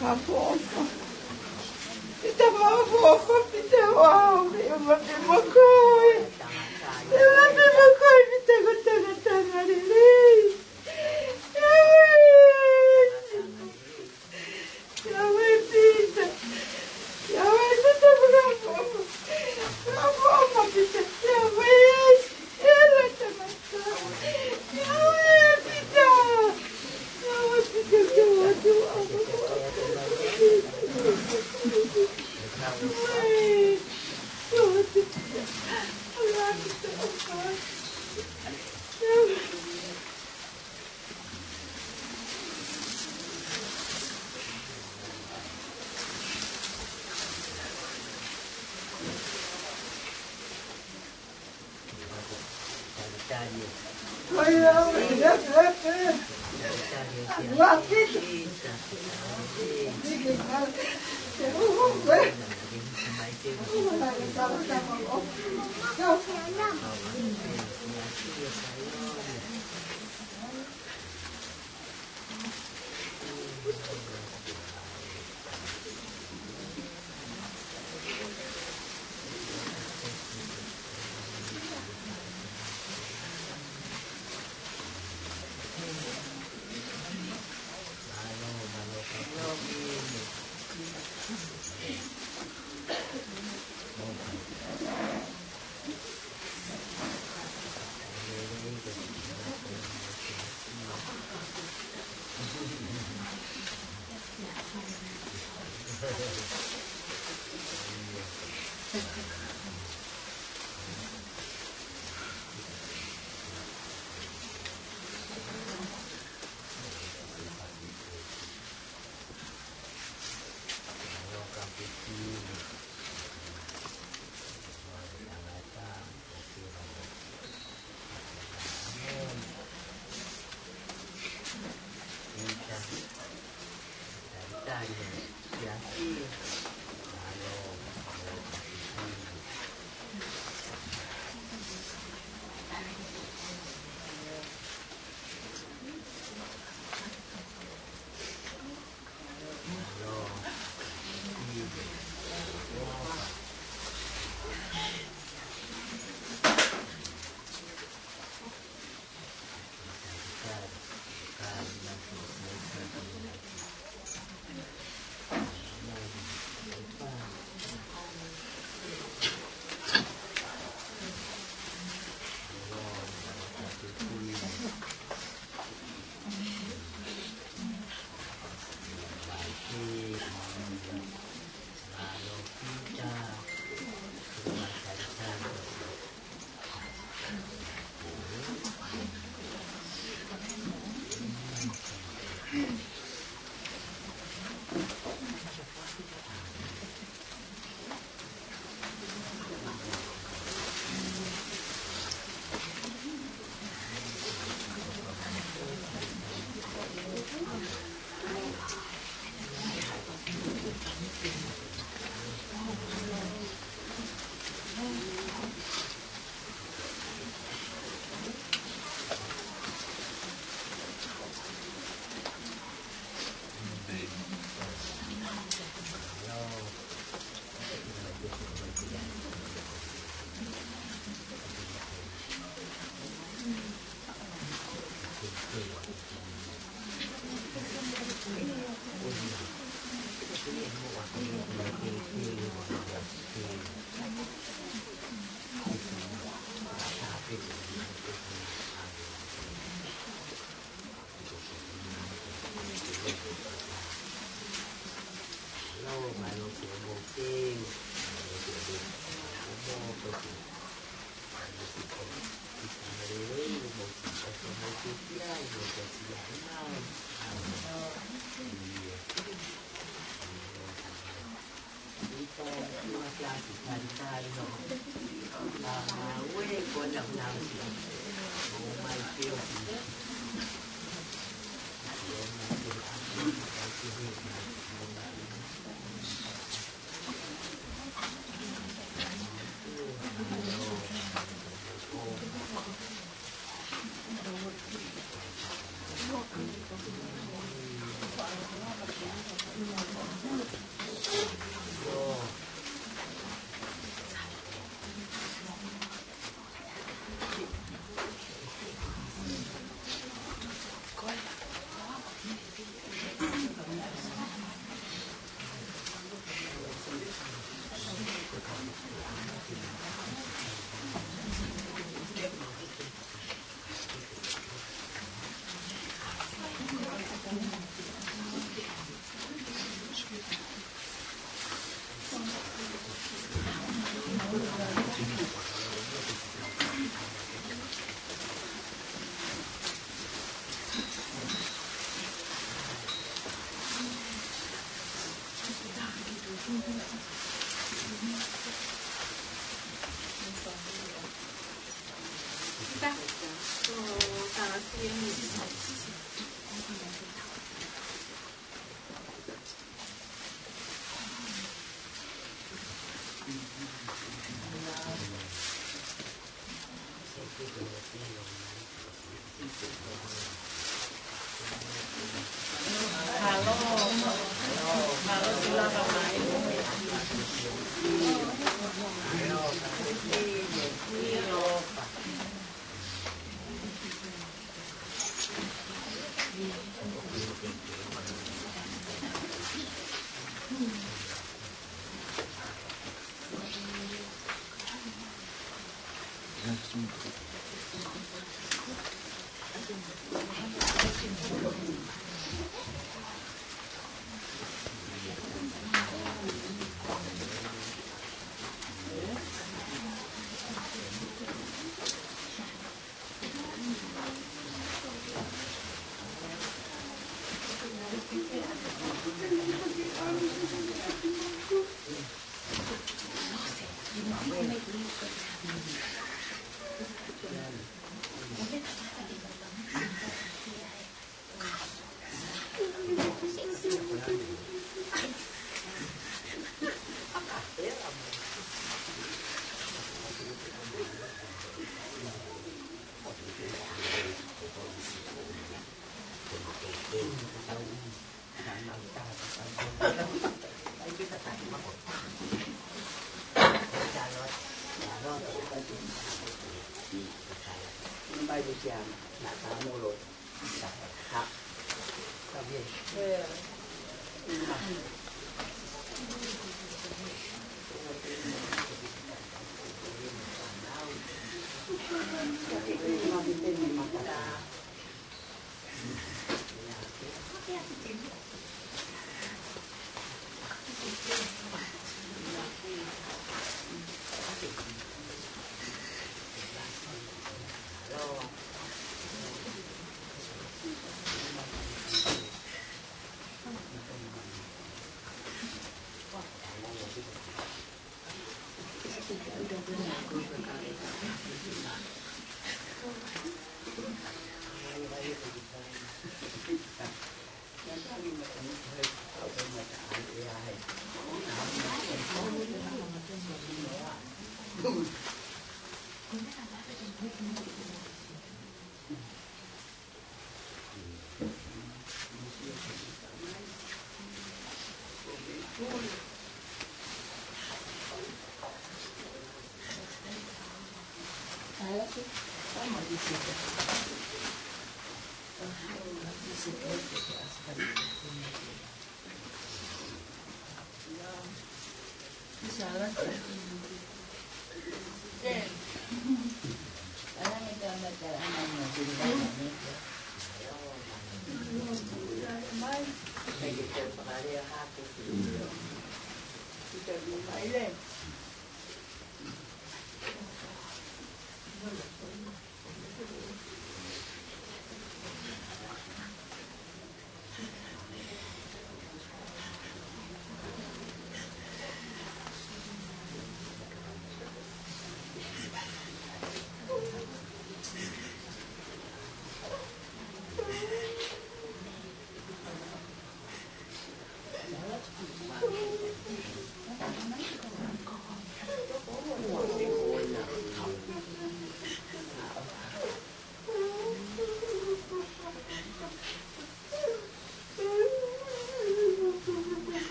Maʻopoʻopo. Pita, maʻopoʻopo, Pita, ʻoua, ʻoua, ʻoua, ʻoua, ʻoua. ʻOua, ʻoua, ʻoua, Pita, ko e tangata lelei. ʻOua, ʻoua, Pita. ʻOua, Pita, maʻopoʻopo. Maʻopoʻopo, Pita. ʻOua, ʻoua, Pita.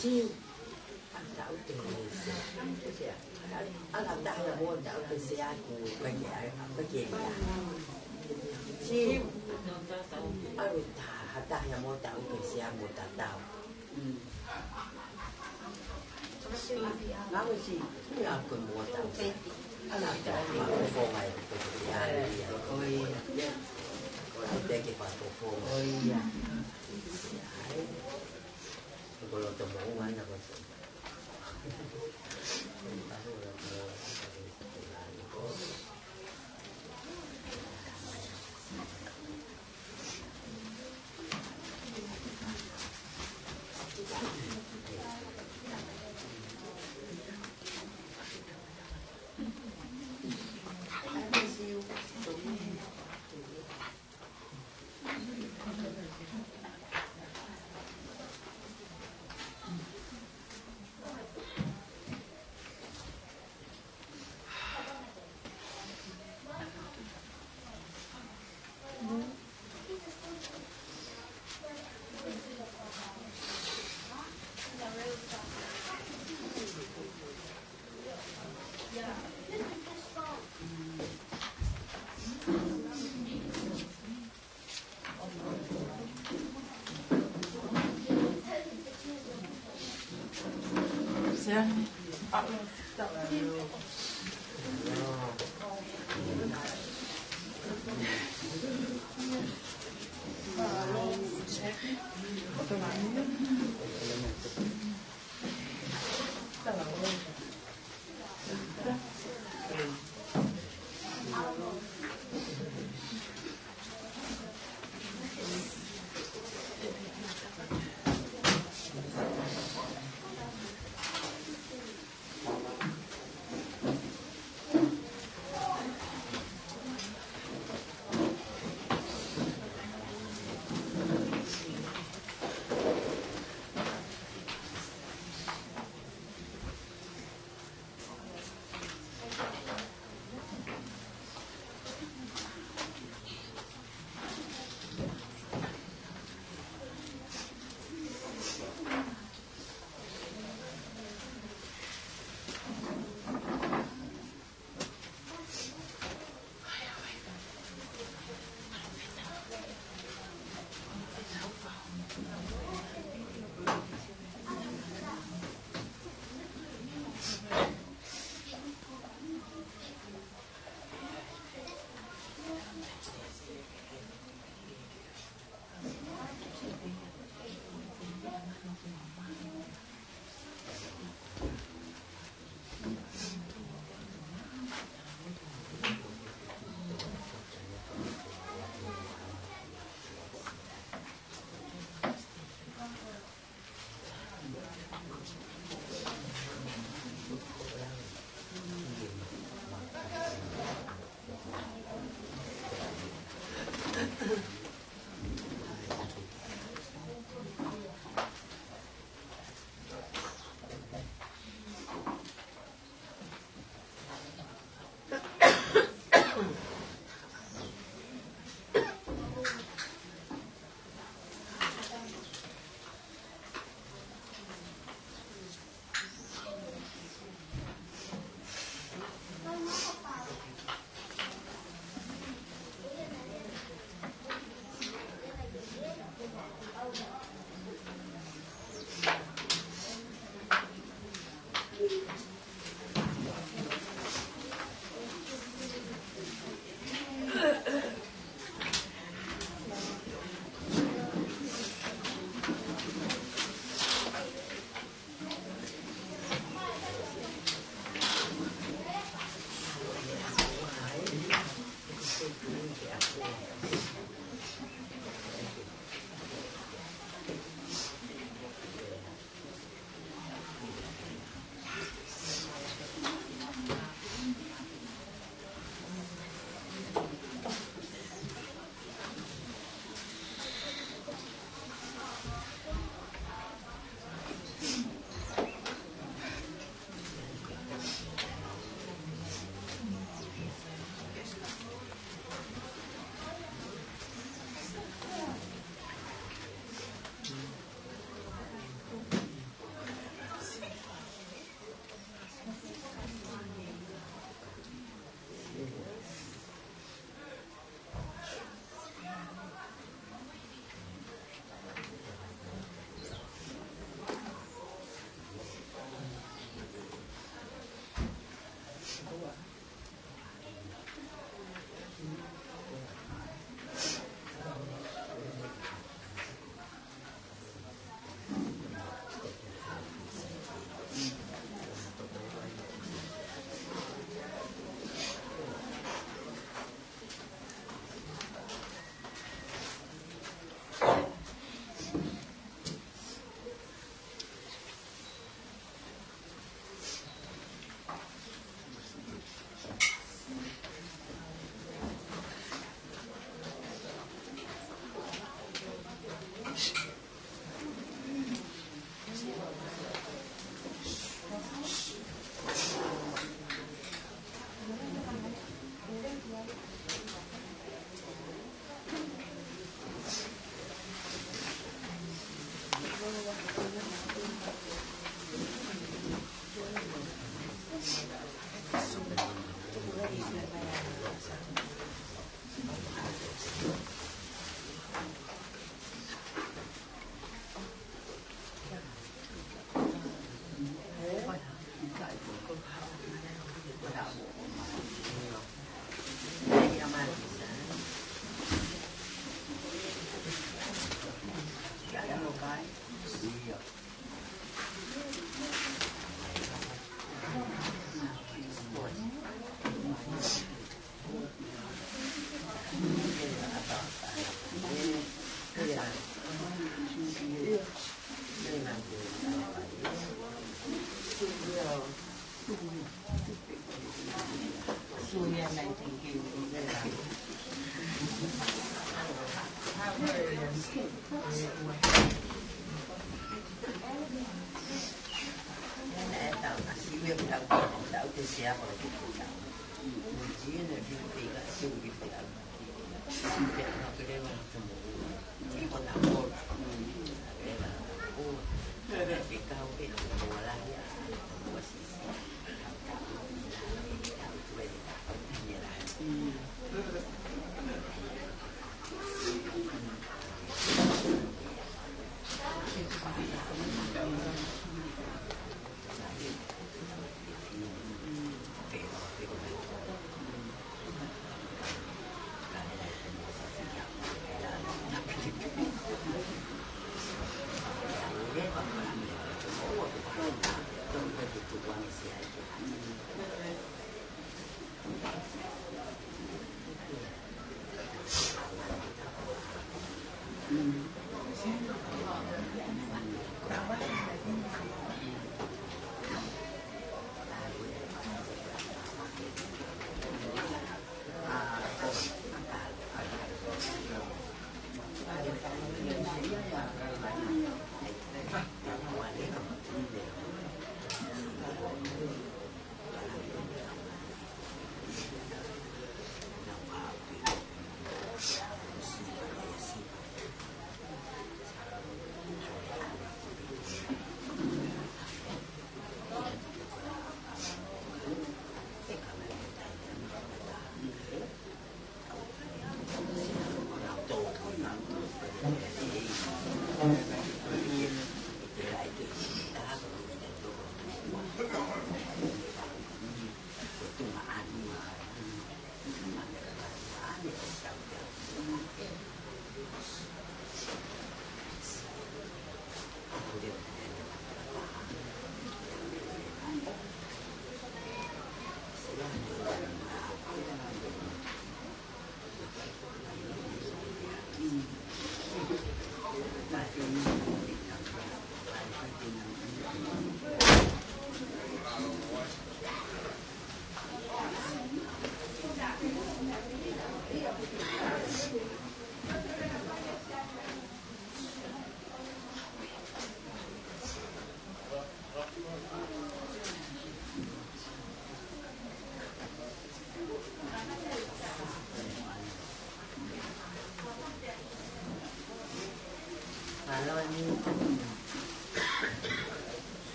Siu, ʻa taʻu te se, ʻa ka tahi a mo taʻu te se aku, ka ke, ka ke. Siu, ʻalu tā. Hata ya mo ta uke sia mo ta tau. Mm. Nau e si, ia ko mo ta uke. Ala ta ma ko fonga e ko ko ia ia. Ko ia. Ko la te ke pa ko fonga. Ko ia. Ko lo to mo ua na ko.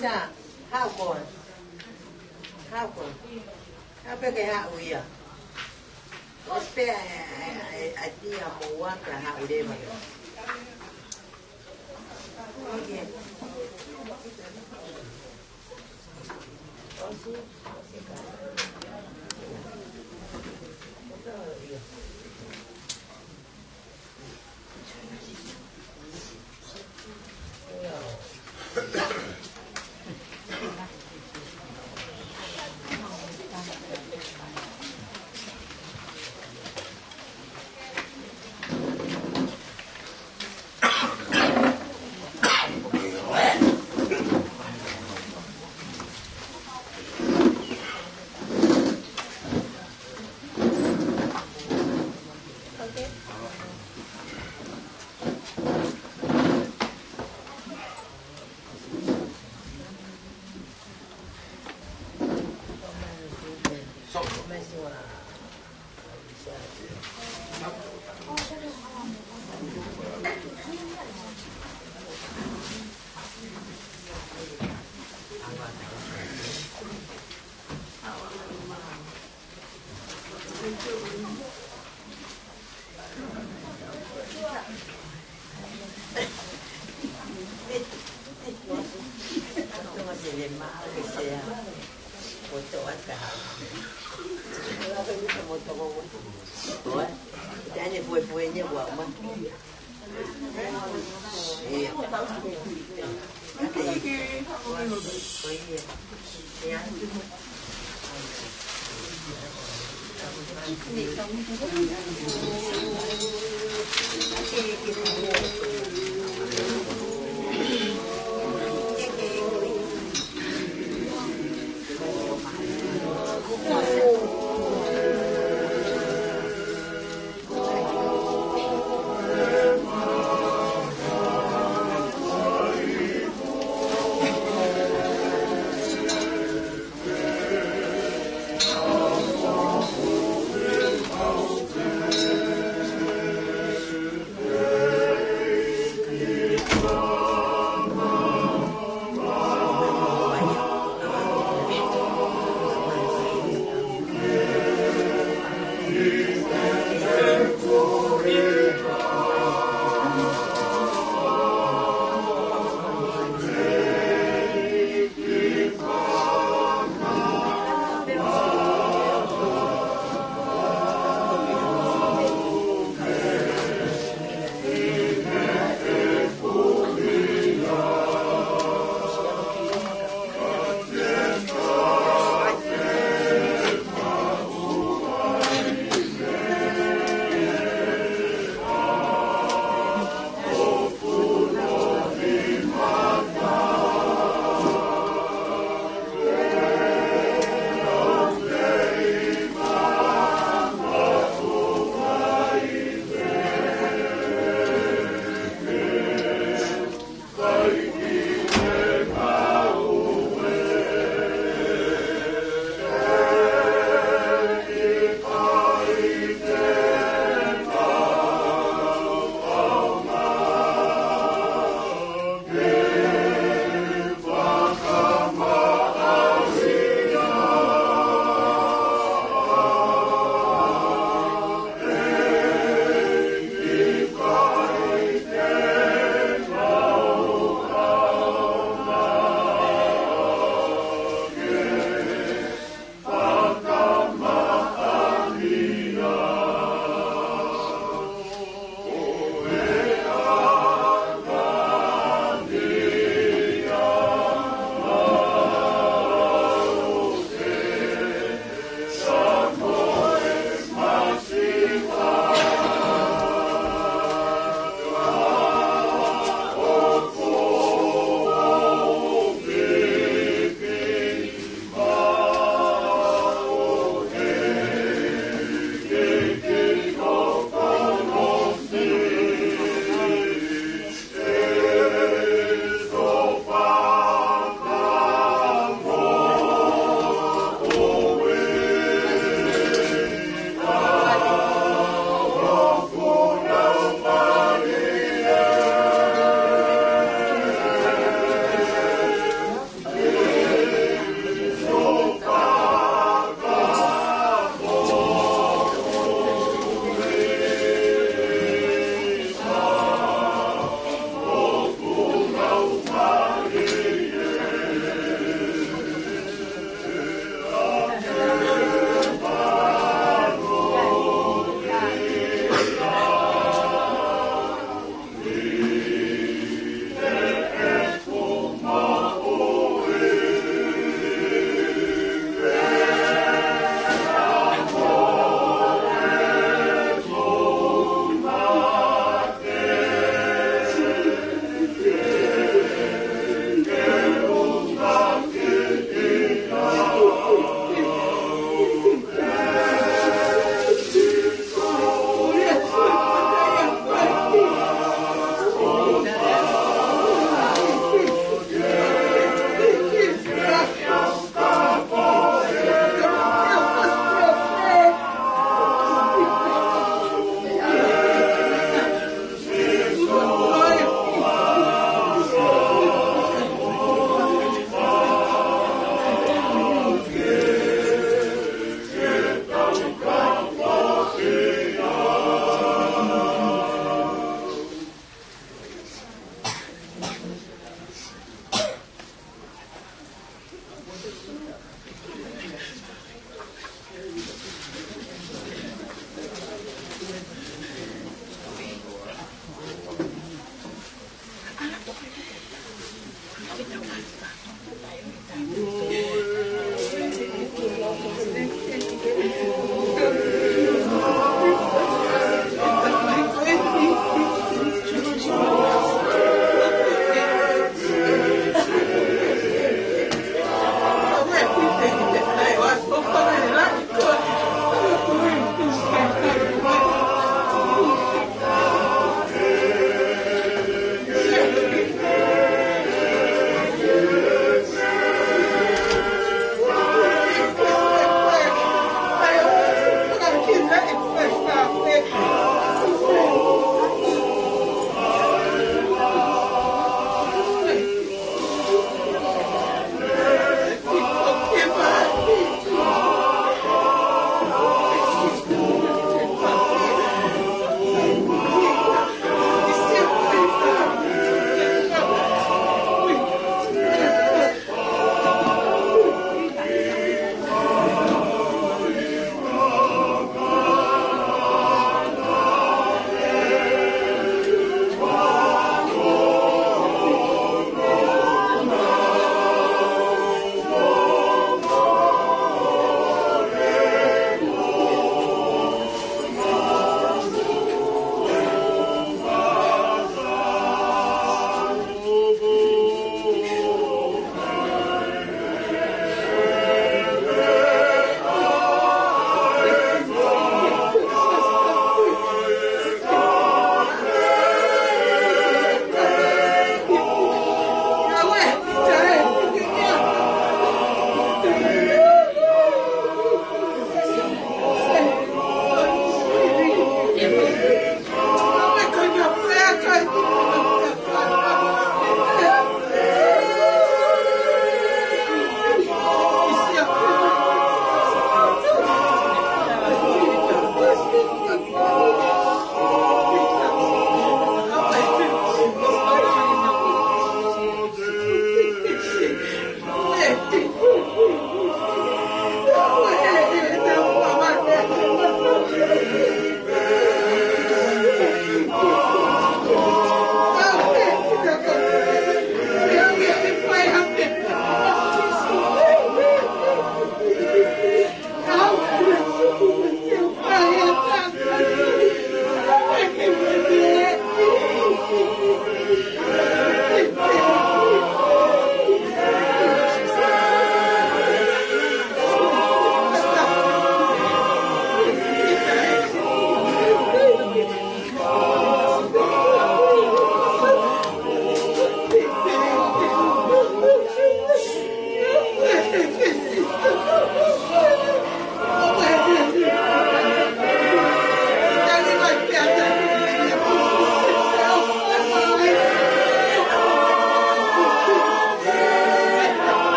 Isa, haʻu koe. Haʻu koe. Haʻu pē ke haʻu ia. ʻOsi pē ʻa e, ʻa e, ʻa e, ʻa e tia mo ua pea haʻu leva. Ua, tane fuefueni ua ma. Ia. Ko ia. Ia.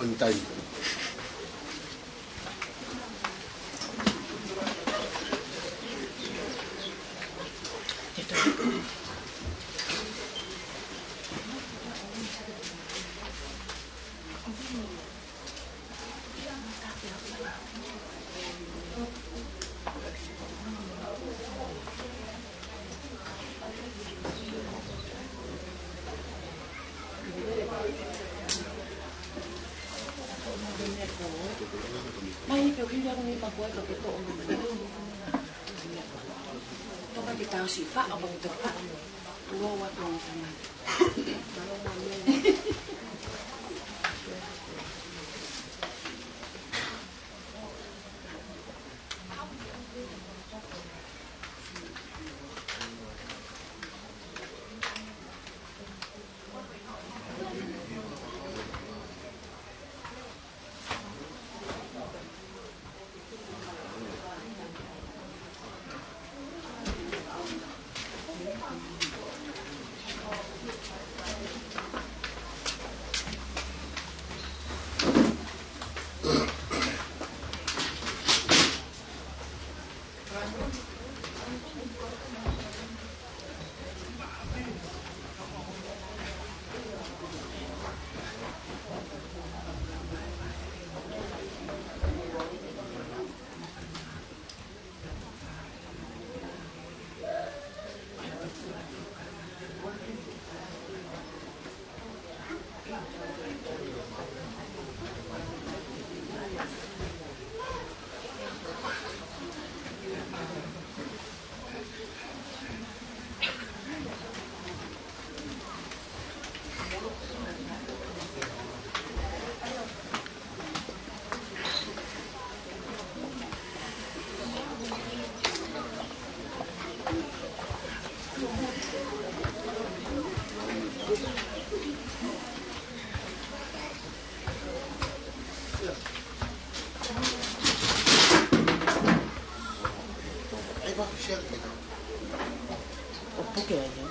On time. ʻOku puke ai, ē?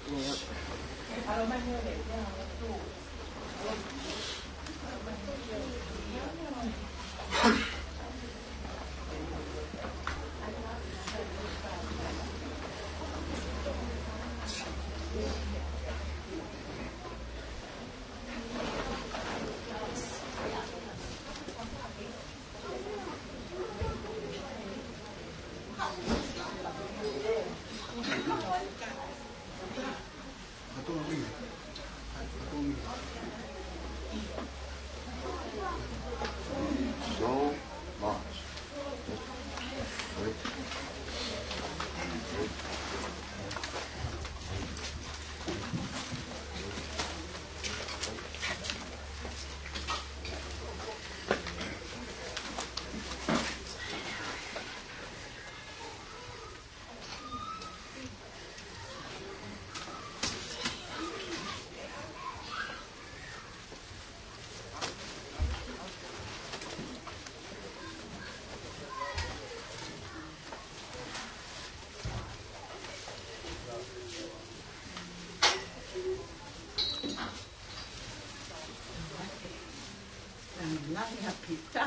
So much. Nani ha pita.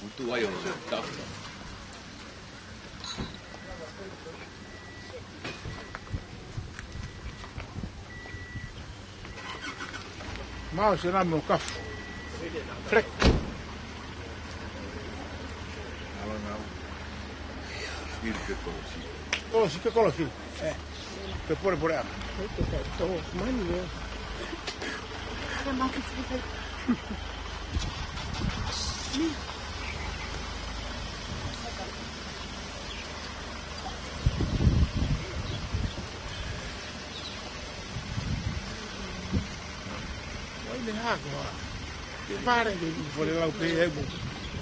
Utu ai o tafa. Mau se na mo kafu. Flek. Ala nau. Sipili ke kolosi. Kolosi ke kolosi. Eh. Ke pore pore ama. Ai, ke kai tō. Mani, eh. Wai le hako, ah. Pare ke pole lau pē e mo.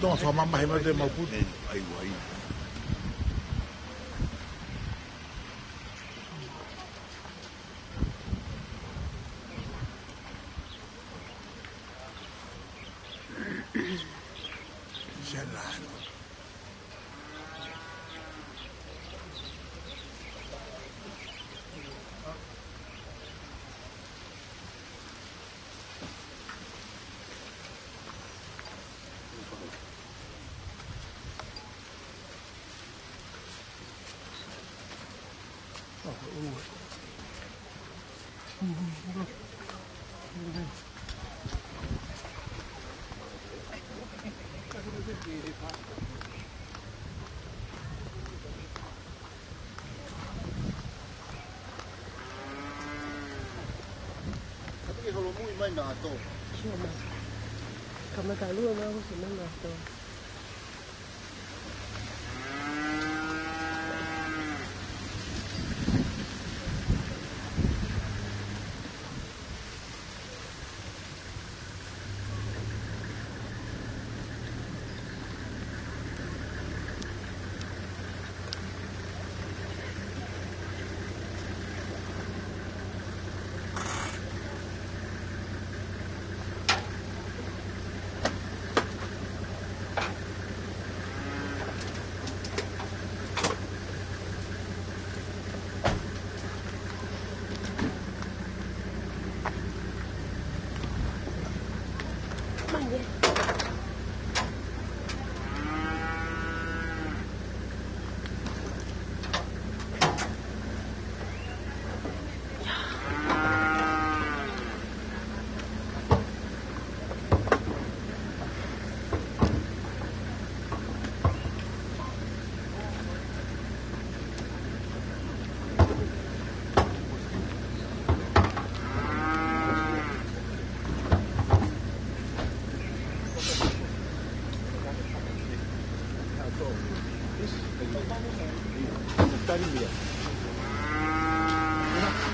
Tō, so mama he mate mau putu. Ai, wai. Kapiki holomui mai na ato. Sio mai. Kamata lua na ko se mai na ato.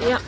Ia.